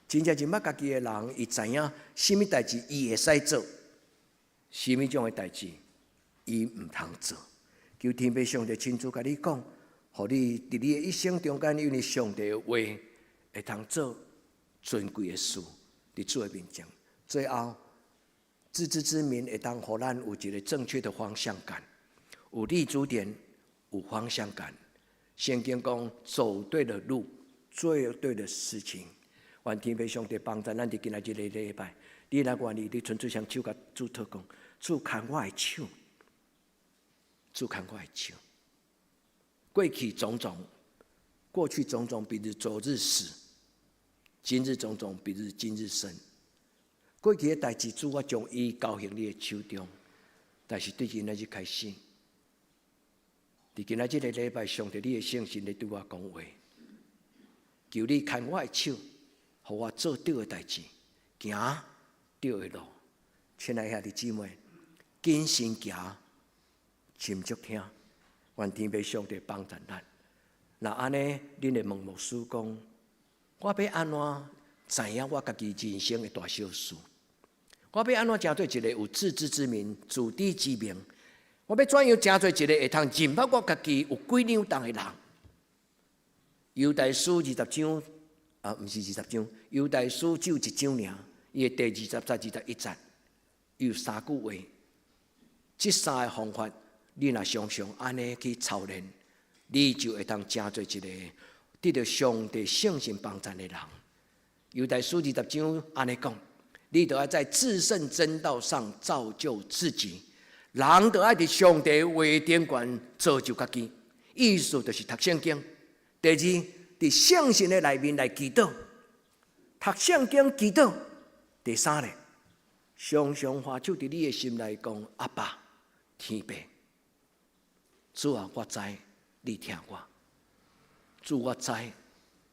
真正認捌家己的人，伊知影啥物代誌伊會使做，啥物種的代誌伊毋通做。求天父上帝親自共你講，予你佇你的一生中間，因為上帝的話會通做尊貴的事，佇主的面前。最後，自知之明會當予咱有一個正確的方向感，有立足點，有方向感。聖經講，走對了路，做對的事情。願天父上帝幫助咱佇今仔這個禮拜，你若願意，你伸出雙手共主禱告，主牽我的手，主牽我的手。過去種種，過去種種，比如昨日死；今日種種，比如今日生。過去的代誌，主我將伊交予你的手中。但是對今仔日開始，佇今仔這個禮拜，上帝你的聖神咧對我講話，求你牽我的手，予我做對的代誌，行對的路。親愛兄弟姊妹，謹慎行，斟酌聽，願天父上帝幫助咱。若按呢，恁會問牧師講，我欲按怎知影我家己人生的大小事？我欲按怎成做一个有自知之明、自知之明？我欲怎樣成做一個會通認捌我家己有幾兩重的人？猶大書二十章啊，毋是二十章，猶大書只有一章爾，伊的第二十節、21節有三句話。這三个方法，你若常常按呢去操練，你就會通成做一個得著上帝聖神幫贊的人。猶大書二十章按呢講，你著愛在至聖真道上造就自己，人著愛佇上帝話頂懸造就家己，意思就是讀聖經。第二，佇聖神的內面來祈禱，讀聖經祈禱。第三咧，常常揮手佇你的心內講：阿爸，天父，主啊，我知你疼我，主我知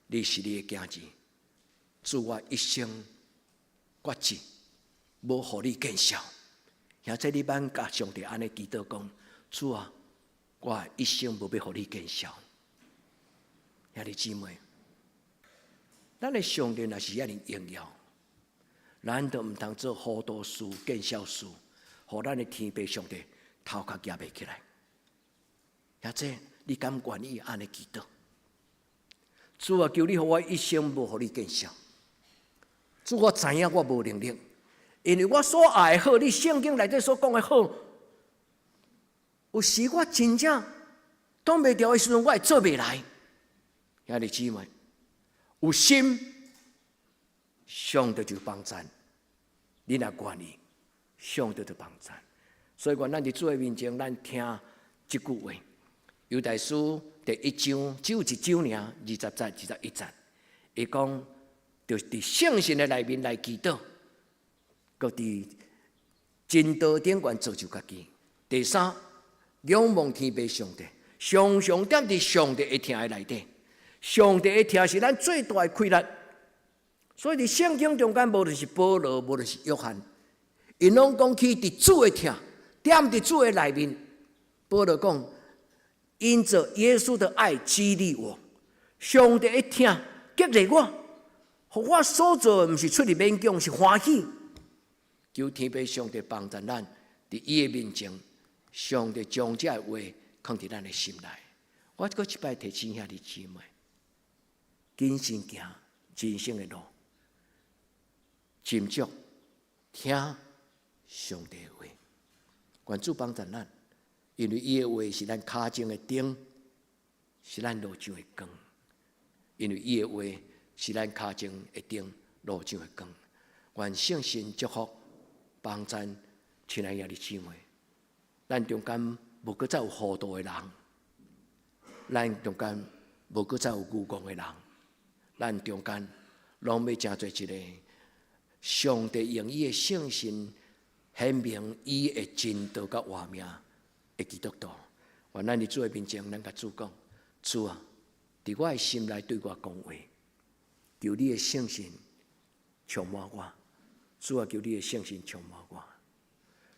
你是你的囝兒，主我一生決志，無予你見笑。兄弟，你免共上帝按呢祈禱講：主啊，我一生無欲予你見笑。兄弟姊妹，咱的上帝若是遐爾榮耀，咱就毋通做糊塗事、見笑事，予咱的天父上帝頭殼舉袂起來。兄弟，你敢願意按呢祈禱？主啊，求你予我一生無予你見笑。主，我知影我無能力，因為我所愛的好，你聖經內底所講的好，有時我真正擋袂牢的時陣，我會做袂來。兄弟姊妹，有心，上帝就幫贊。你若願意，上帝就幫贊。所以講，咱佇主的面前，咱聽這句話。猶大書第一章只有一章爾，二十節、21節，伊講，就是佇聖神的內面來祈禱，閣佇真道頂懸造就家己。第三，仰望天父上帝，常常踮佇上帝的疼的內底。上帝的疼是咱最大的氣力。所以佇聖經中間，無論是保羅，無論是約翰，𪜶攏講起佇主的疼，踮佇主的內面。保羅講，因著耶穌的愛激勵我，上帝的疼激勵我，予我所做的毋是出於勉強，是歡喜。求天父上帝幫助咱，佇伊的面前，上帝將這个話囥佇咱的心內。我閣一擺提醒兄弟姊妹，謹慎行人生的路，斟酌聽上帝的話，願主幫助咱，因為伊的話是咱跤前的燈，是咱路上的光。因為伊的話是咱跤前的燈，路上的光。願聖神祝福幫贊親愛兄弟姊妹，咱中間無閣再有糊塗的人，咱中間無閣再有愚戇的人，咱中間攏欲成做一個上帝用伊的聖神顯明伊的真道佮活命的基督徒。願咱佇主的面前，咱共主講：主啊，佇我的心內對我講話，求你的聖神充滿我。主啊，求你的聖神充滿我。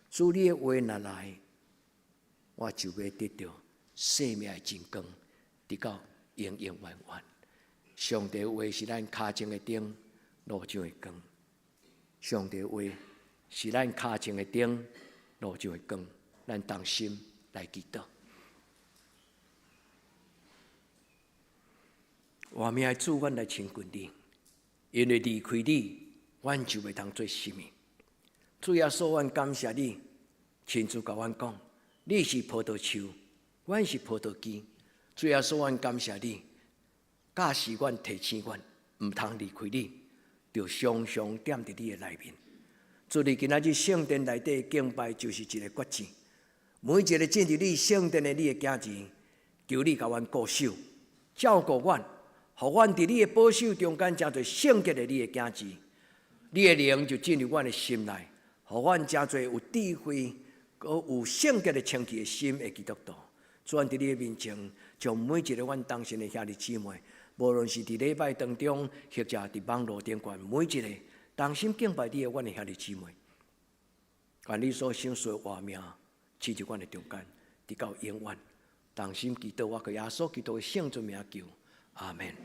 主，你的話若來，我就欲得著生命的真光，直到永永遠遠。上帝話是咱跤前的燈，路上的光。上帝話是咱跤前的燈，路上的光。咱同心來祈禱。活命的主，阮來親近你，因為離開你，阮就袂通做啥物。主耶穌，阮感謝你，親自共阮講，你是葡萄樹，阮是葡萄枝。主耶穌，阮感謝你，教示阮、提醒阮，毋通離開你，著常常踮佇你的內面。主，你今仔日聖殿內底敬拜就是一個決志，每一個進入你聖殿的你的囝兒，求你共阮顧守，照顧阮，予阮佇你的保守中間成做聖潔的你的囝兒。你的靈就進入阮的心內，予阮成做有智慧、閣有聖潔的清氣的心的基督徒。主，阮佇你的面前，將每一個阮同心的兄弟姊妹，無論是佇禮拜當中，或者佇網路頂懸，每一個同心敬拜你的阮的兄弟姊妹，願你所賞賜的活命，進入阮的中間，直到永遠。同心祈禱，我靠耶穌基督的聖尊名求，阿門。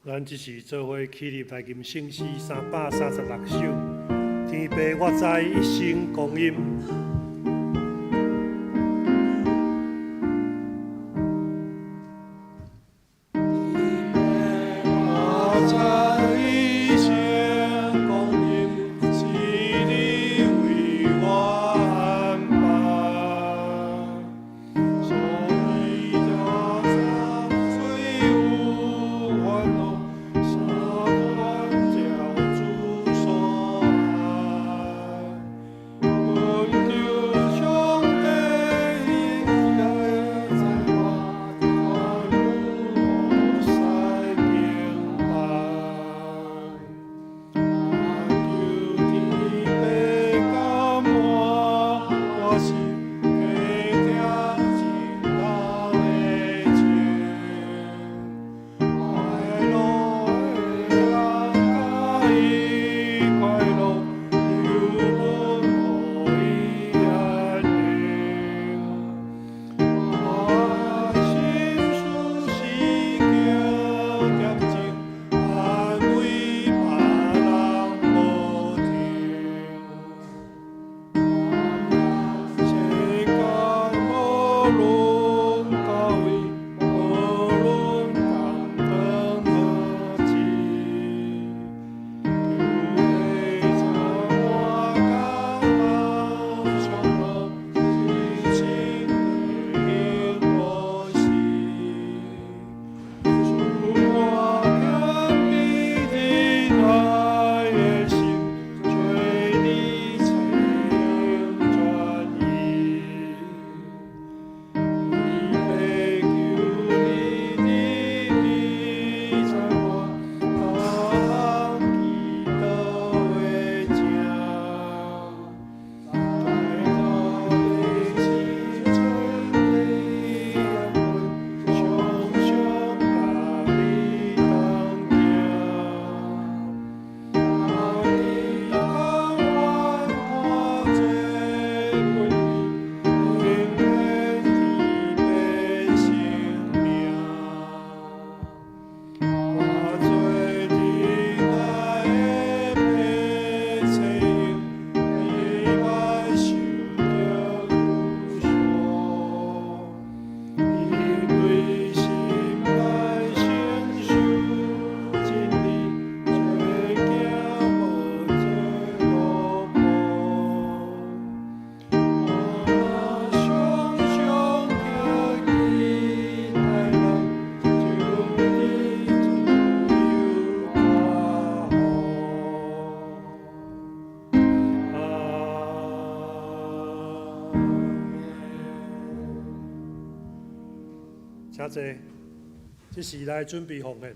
咱這時做伙起立來吟聖詩336首，天父我知一生光陰。請坐，這時來準備奉獻。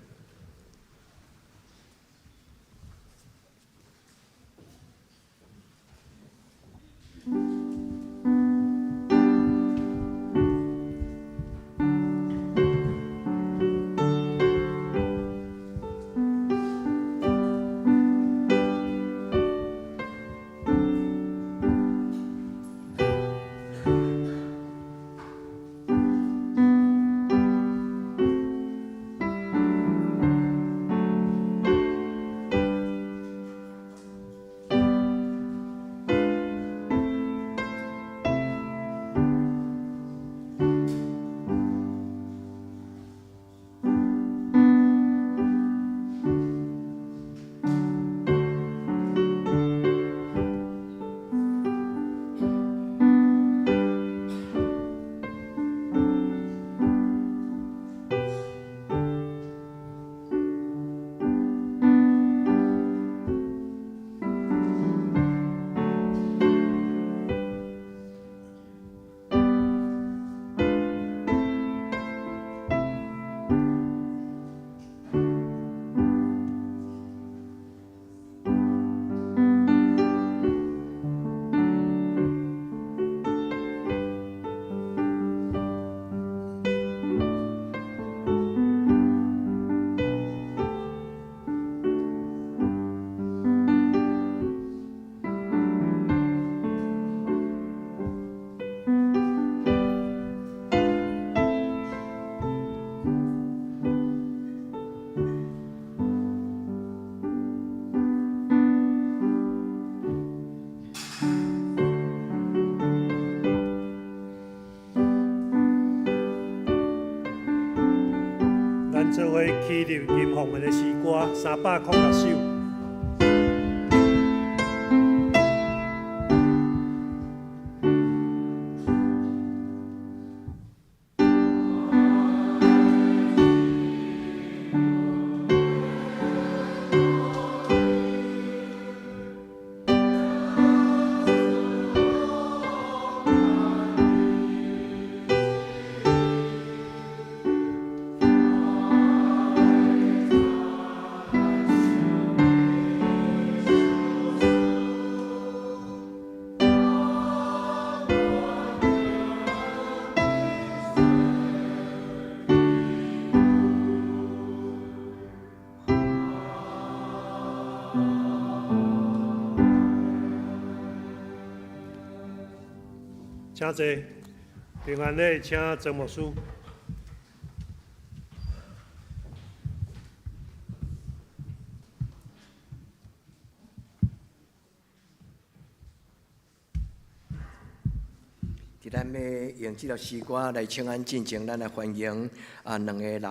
教會起立吟奉的詩歌306首。請坐，平安禮，請曾牧師。佇咱欲用這首詩歌來請安進前，咱來歡迎啊兩个人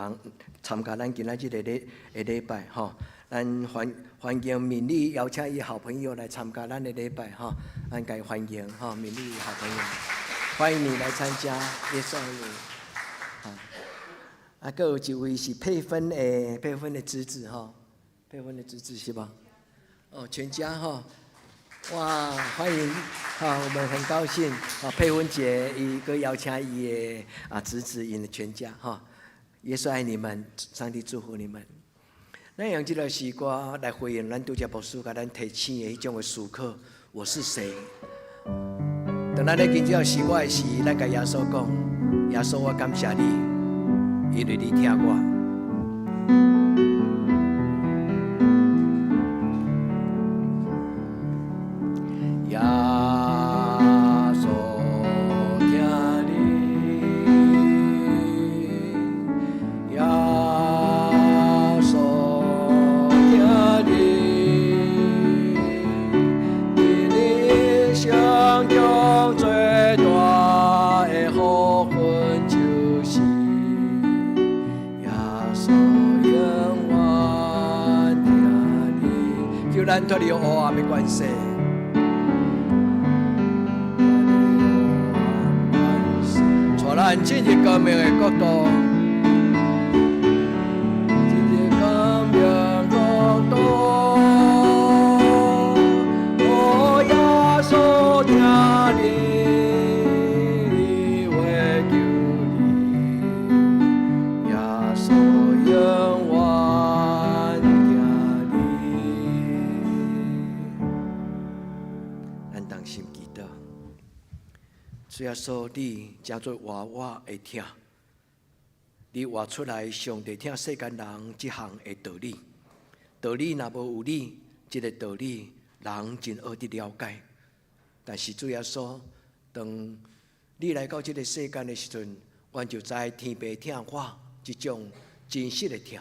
參加咱今仔這个禮的禮拜吼。咱歡歡迎敏麗邀請伊好朋友來參加咱的禮拜吼，咱共伊歡迎吼，敏麗好朋友，歡迎你來參加，耶穌愛你。啊，閣有一位是佩芬的侄子吼，佩芬的侄子是吧？哦，全家吼。哇，歡迎！好，我們很高興。啊，佩芬姐伊閣邀請伊的啊侄子，𪜶的全家哈。耶穌愛你們，上帝祝福你們。咱用這個詩歌來回應咱拄才牧師共咱提醒的彼種的思考。我是誰？當咱咧吟這首詩歌的時，咱共耶穌講：耶穌，我感謝你，因為你疼我。耶穌疼你，耶穌疼你，佇你一生中最大的福分就是耶穌永遠疼你，求咱脫離黑暗的關係。帶咱進入光明的國度，進入光明國度。哦，耶穌疼你，伊會救你，耶穌永遠疼你。咱同心祈禱。主耶穌，你成做活我的疼，你活出來上帝疼世間人這項的道理。道理若無有你，這个道理人真學得了解。但是主耶穌，當你來到這个世間的時陣，阮就知天父疼我這種真實的疼。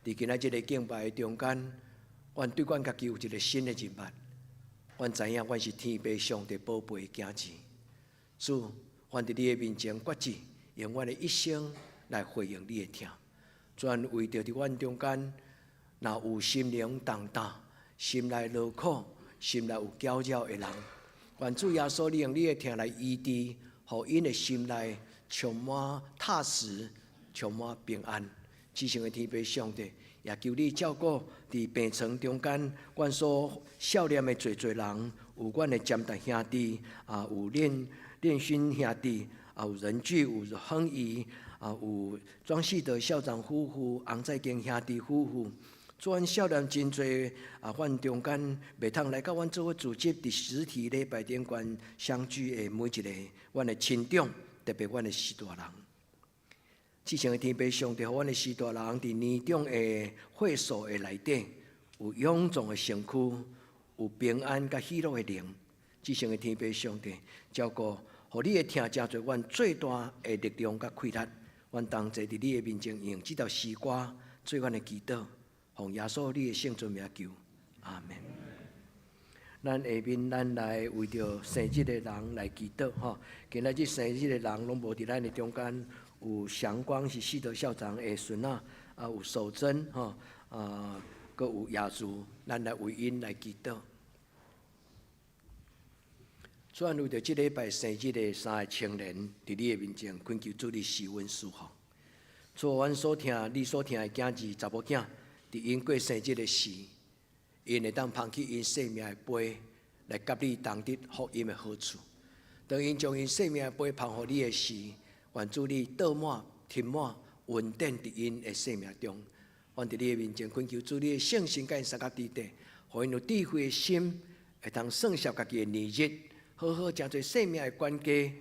佇今仔這个敬拜的中間，阮對阮家己有一个新的認識。阮知影阮是天父上帝寶貝的囝兒。主，阮佇你的面前決志，用阮的一生來回應你的疼。主，為著佇阮中間，若有心靈重擔、心內勞苦、心內有攪擾的人，願主耶穌，你用你的疼來醫治，予𪜶的心內充滿踏實、充滿平安。至聖的天父上帝，也求你照顧佇病床中間，阮所少年的濟濟人，有阮的詹大兄弟，啊，有練練勳兄弟，啊，有仁聚，有亨怡，啊，有莊世德校長夫婦，洪在堅兄弟夫婦，主阮少年真濟啊，阮中間袂通來佮阮做伙組織佇實體禮拜頂懸相聚的每一个阮的親長，特別阮的序大人。至聖的天父上帝，予阮的序大人佇年長的歲數的內底，有勇壯的身軀，有平安佮喜樂的靈。至聖的天父上帝，照顧，予你的疼成做阮最大的力量佮氣力。阮同齊佇你的面前，用這首詩歌做阮的祈禱，奉耶穌你的聖尊名求，阿門。咱下面咱來為著生日的人來祈禱吼。今仔日生日的人攏無佇咱的中間，有祥光是世德校長的孫仔，啊有守貞吼，啊，閣有亞如，咱來為𪜶來祈禱。主啊，為著這禮拜生日的三個青年，佇你的面前懇求主你施恩賜福。主啊，阮所疼、你所疼的囝兒、查某囝，佇𪜶過生日的時，𪜶會當捧起𪜶生命的杯，來佮你同得福音的好處。當𪜶將𪜶生命的杯捧予你的時，願主你倒滿、添滿恩典佇𪜶的生命中。阮佇你的面前懇求主你的聖神佮𪜶相佮佇底，予𪜶有智慧的心，會當算數家己的年日，好好誠濟生命的管家，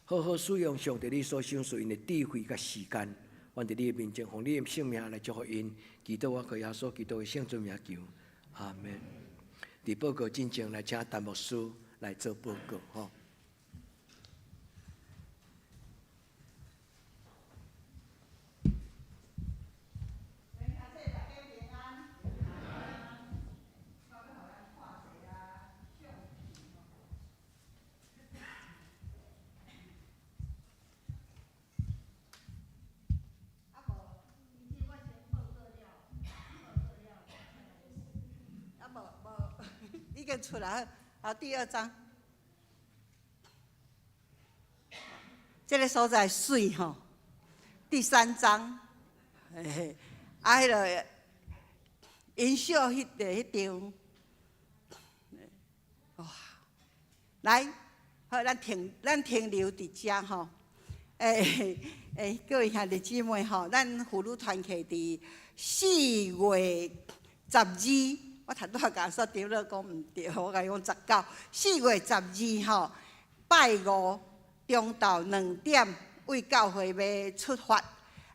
好好使用上帝你所賞賜𪜶的智慧佮時間。阮佇你的面前，奉你的聖名來祝福𪜶，祈禱我靠耶穌基督的聖尊名求，阿門。佇報告進前，來請陳牧師來做報告，吼。已經出來，好，第二張。這个所在媠吼，第三張，嘿嘿，啊，彼个音效彼个彼張，哇，來，好，咱停，咱停留佇遮吼，欸欸，各位兄弟姊妹吼，咱婦女團契佇4月12。我頭拄仔共說長老講毋對，我共伊講十九，4月12吼，拜五中晝2點，為教會欲出發，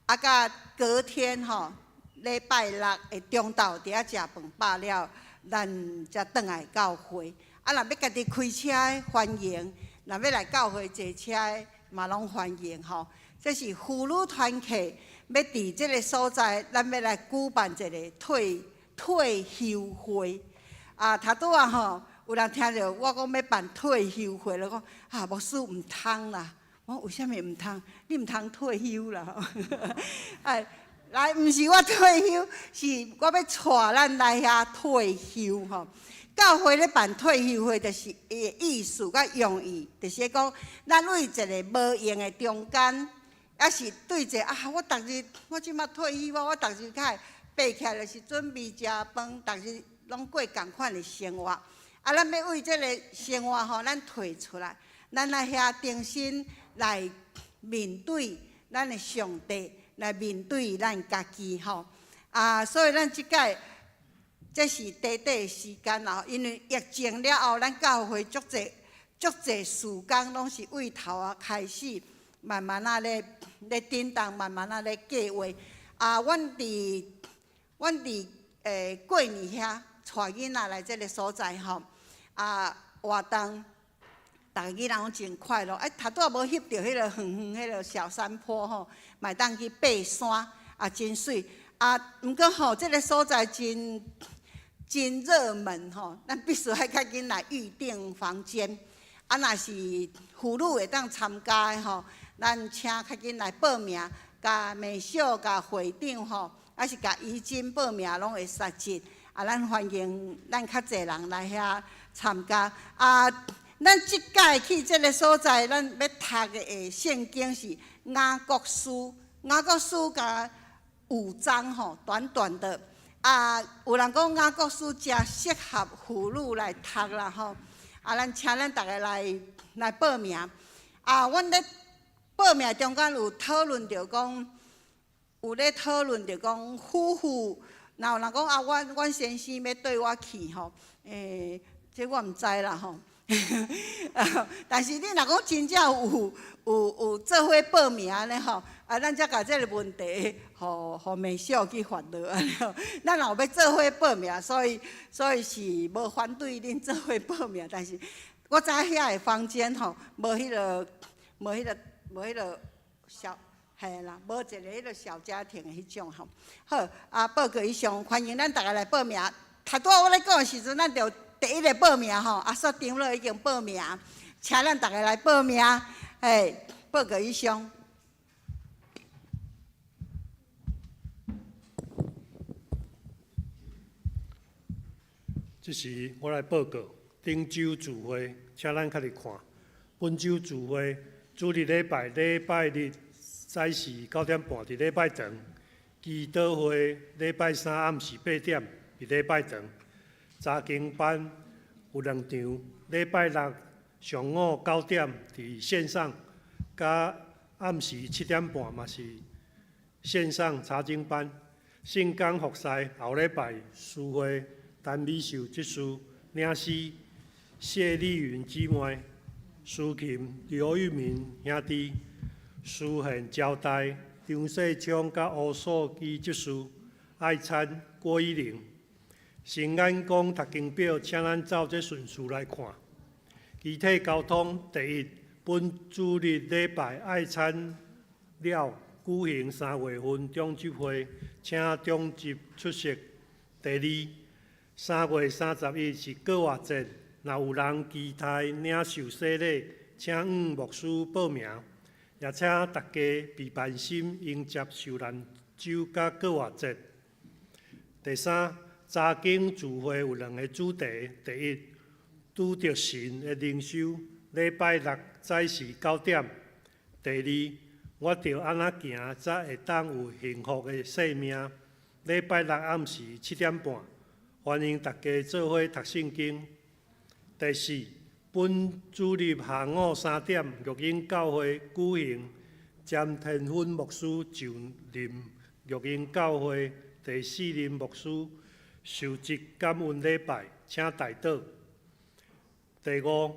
啊，佮隔天吼，禮拜六的中晝佇遐食飯飽了，咱才轉來教會。啊，若欲家己開車的歡迎，若欲來教會坐車的嘛攏歡迎吼。這是婦女團契欲佇這个所在，咱欲來舉辦一个退休會啊，頭拄仔吼，有人聽著我講欲辦退休會，就講啊，牧師毋通啦。我講為啥物毋通？你毋通退休啦！哎，來，毋是我退休，是我欲帶咱來遐退休吼。教會咧辦退休會，就是伊的意思佮用意，就是講咱對一个無閒的中間，抑是對一个啊，我逐日我這馬退休啊，我逐日較會爬起來就是準備食飯，逐日攏過仝款的生活。啊，咱欲為這个生活吼，咱退出來，咱來遐重新來面對咱的上帝，來面對咱家己吼。啊，所以咱這擺這是短短的時間啦，因為疫情了後，咱教會足濟足濟事工攏是對頭仔開始，慢慢仔咧咧振動，慢慢仔咧計劃。啊，阮佇過年遐帶囡仔來這个所在吼，啊活動，逐个囡仔攏真快樂。哎，頭拄仔無翕著彼个遠遠彼个小山坡吼，嘛會當去爬山，啊真媠。啊，毋過吼，這个所在真真熱門吼，咱必須愛較緊來預訂房間。啊，若是婦女會當參加的吼，咱請較緊來報名，共美秀、共會長吼，抑是共怡珍報名攏會使得。啊，咱歡迎咱較濟人來遐參加。啊，咱這擺去這个所在，咱欲讀的聖經是雅各書，雅各書共五章吼，短短的。啊，有人講雅各書誠適合婦女來讀啦吼。啊，咱請咱逐个來來報名。啊，阮咧報名中間有討論著講，有咧討論著講夫婦，若有人講啊，阮先生欲綴我去吼，欸，這我毋知啦吼。但是你若講真正有做伙報名按呢吼，啊，咱才共這个問題，予予美秀去煩惱按呢吼。咱若有欲做伙報名，所以是無反對恁做伙報名，但是我知遐个房間吼，無彼个小，嘿啦，無一个彼个小家庭的彼種吼。好，啊，報告以上，歡迎咱逐个來報名。頭拄仔我咧講的時陣，咱就第一个報名吼，啊，所長老已經報名，請咱逐个來報名。嘿，報告以上。這時我來報告，頂週聚會，請咱較入看。本週聚會，主日禮拜禮拜日早時9點半佇禮拜堂，祈禱會禮拜三暗時8點佇禮拜堂。查經班有兩場，禮拜六上午9點佇線上，佮暗時7點半嘛是線上查經班。聖工服侍後禮拜司會陳美秀執事領詩，謝麗雲姊妹司琴劉玉明兄弟，司獻招待張世聰佮吳素基執事，愛餐郭一玲。新眼光讀經表，請咱照這順序來看。肢體交通第一，本主日禮拜愛餐了，舉行3月份長執會，請長執出席。第二，3月31是過活節，若有人期待領受洗禮，請向牧師報名，也請大家備辦心迎接受難週佮過活節。第三，查經聚會有兩个主題：第一，拄著神的靈修，禮拜六早時9點；第二，我著按怎行才會當有幸福的生命？禮拜六暗時7點半，歡迎大家做伙讀聖經。第四，本主日下午3點，育英教會舉行詹天芬牧師就任育英教會第四任牧師受職感恩禮拜，請代禱。第五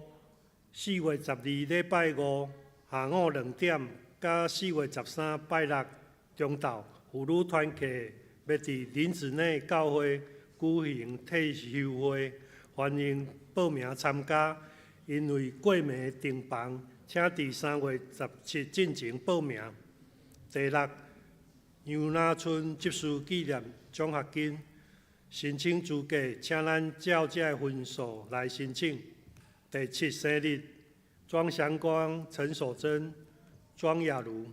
，4月12禮拜五下午2點，佮4月13拜六中晝，婦女團契欲佇林子內教會舉行退休會，歡迎報名參加。因為過暝訂房，請佇3月17進前報名。第六，楊那春執事紀念獎學金申請資格，請咱照這个分數來申請。第七，生日，莊祥光、陳守貞、莊雅茹，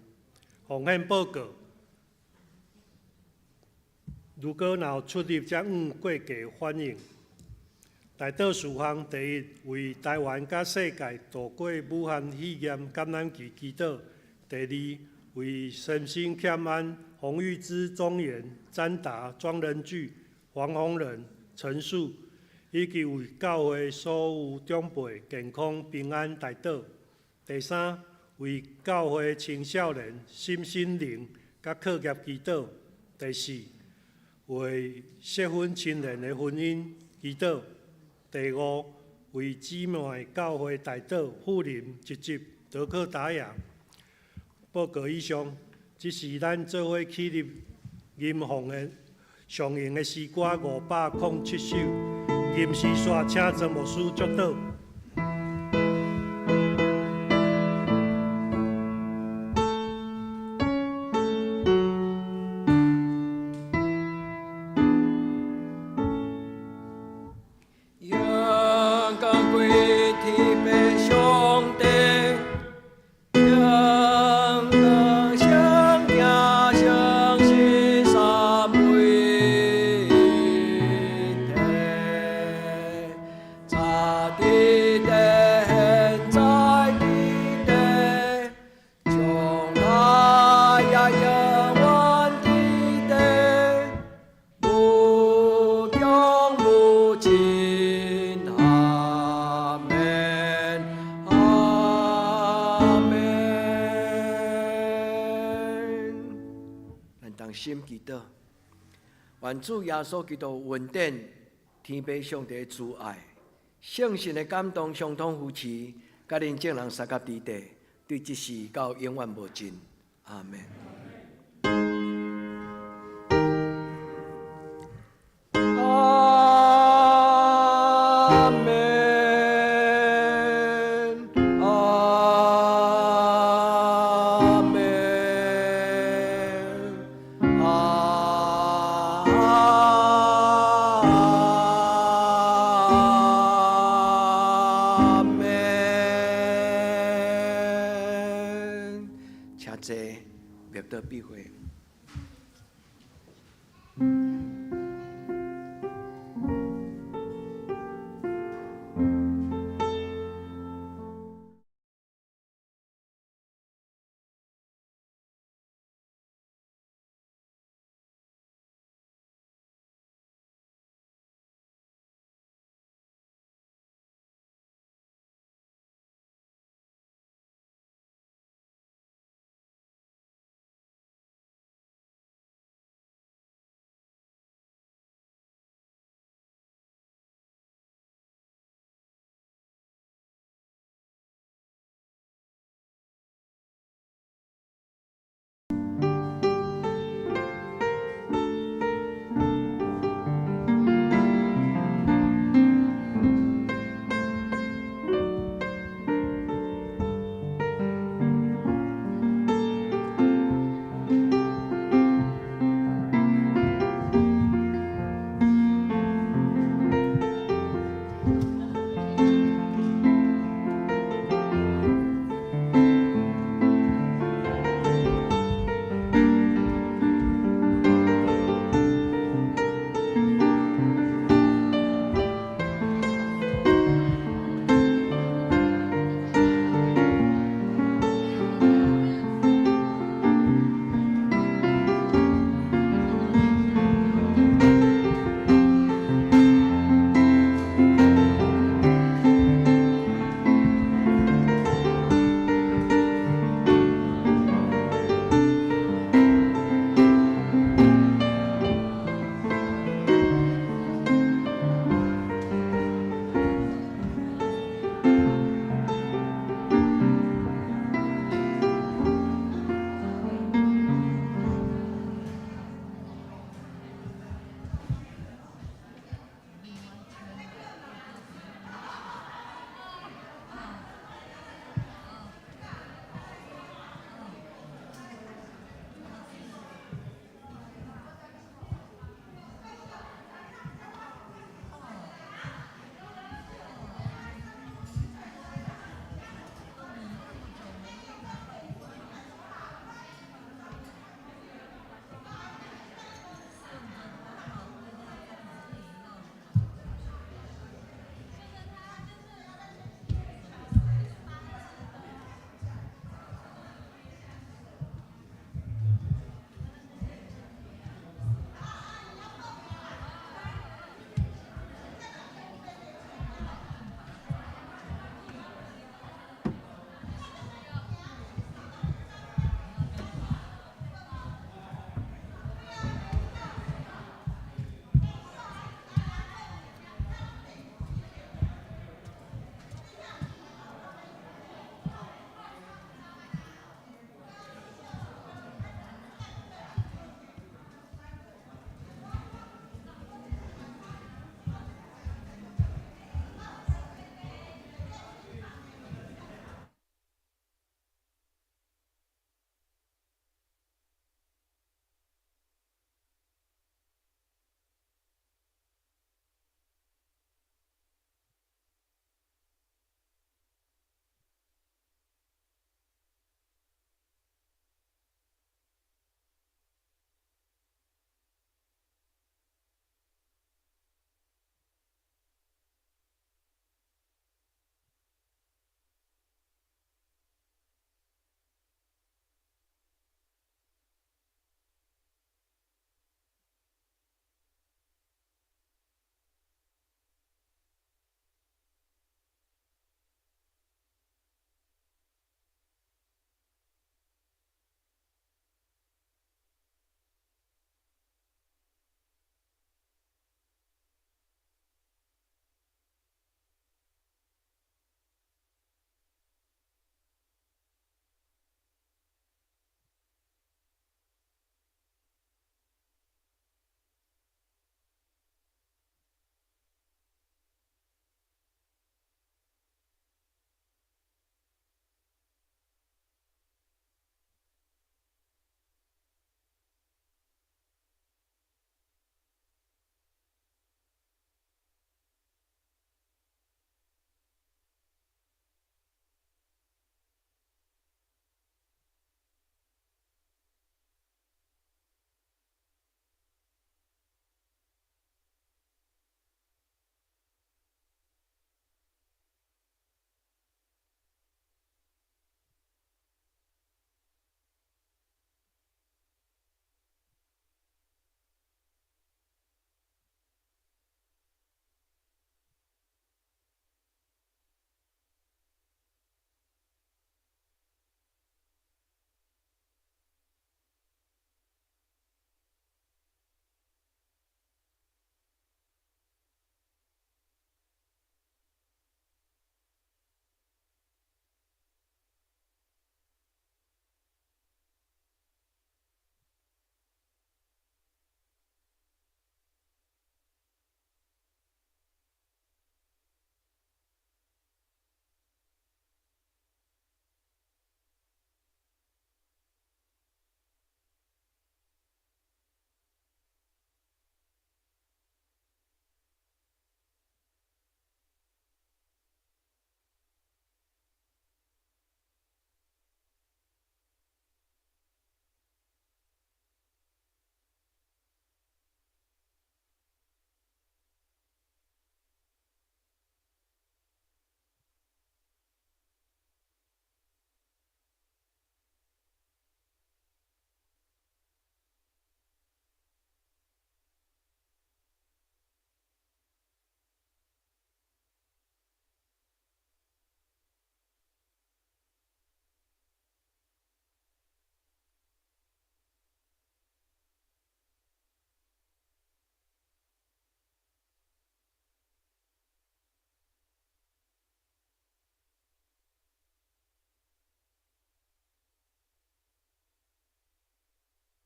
奉獻報告。如果若有出入，才按過價反映。代禱事項：第一，為台灣佮世界度過武漢肺炎感染期祈禱；第二，為身心欠安、洪玉芝、莊嚴、詹達、莊仁巨、黃宏仁、陳樹，以及為教會所有長輩健康平安代禱。第三，為教會青少年身心靈佮課業祈禱。第四，為適婚青年的婚姻祈禱。第五，為姊妹教會代禱，富林、集集、德克達雅。報告以上，這是咱做伙起立吟誦的常用的詩歌507首。吟詩煞，請曾牧師祝禱。勇敢歸天父上帝，勇敢相聽相信三位一體，早佇地，現在佇地，將來也永遠佇地，無窮無盡，阿們，阿們。咱同心祈禱，願主耶穌基督恩典、天父上帝慈愛、聖神的感動、相通扶持，佮恁眾人相佮佇地，對這時到永遠無盡。阿們。阿們，阿們，阿們。請坐，默禱閉會。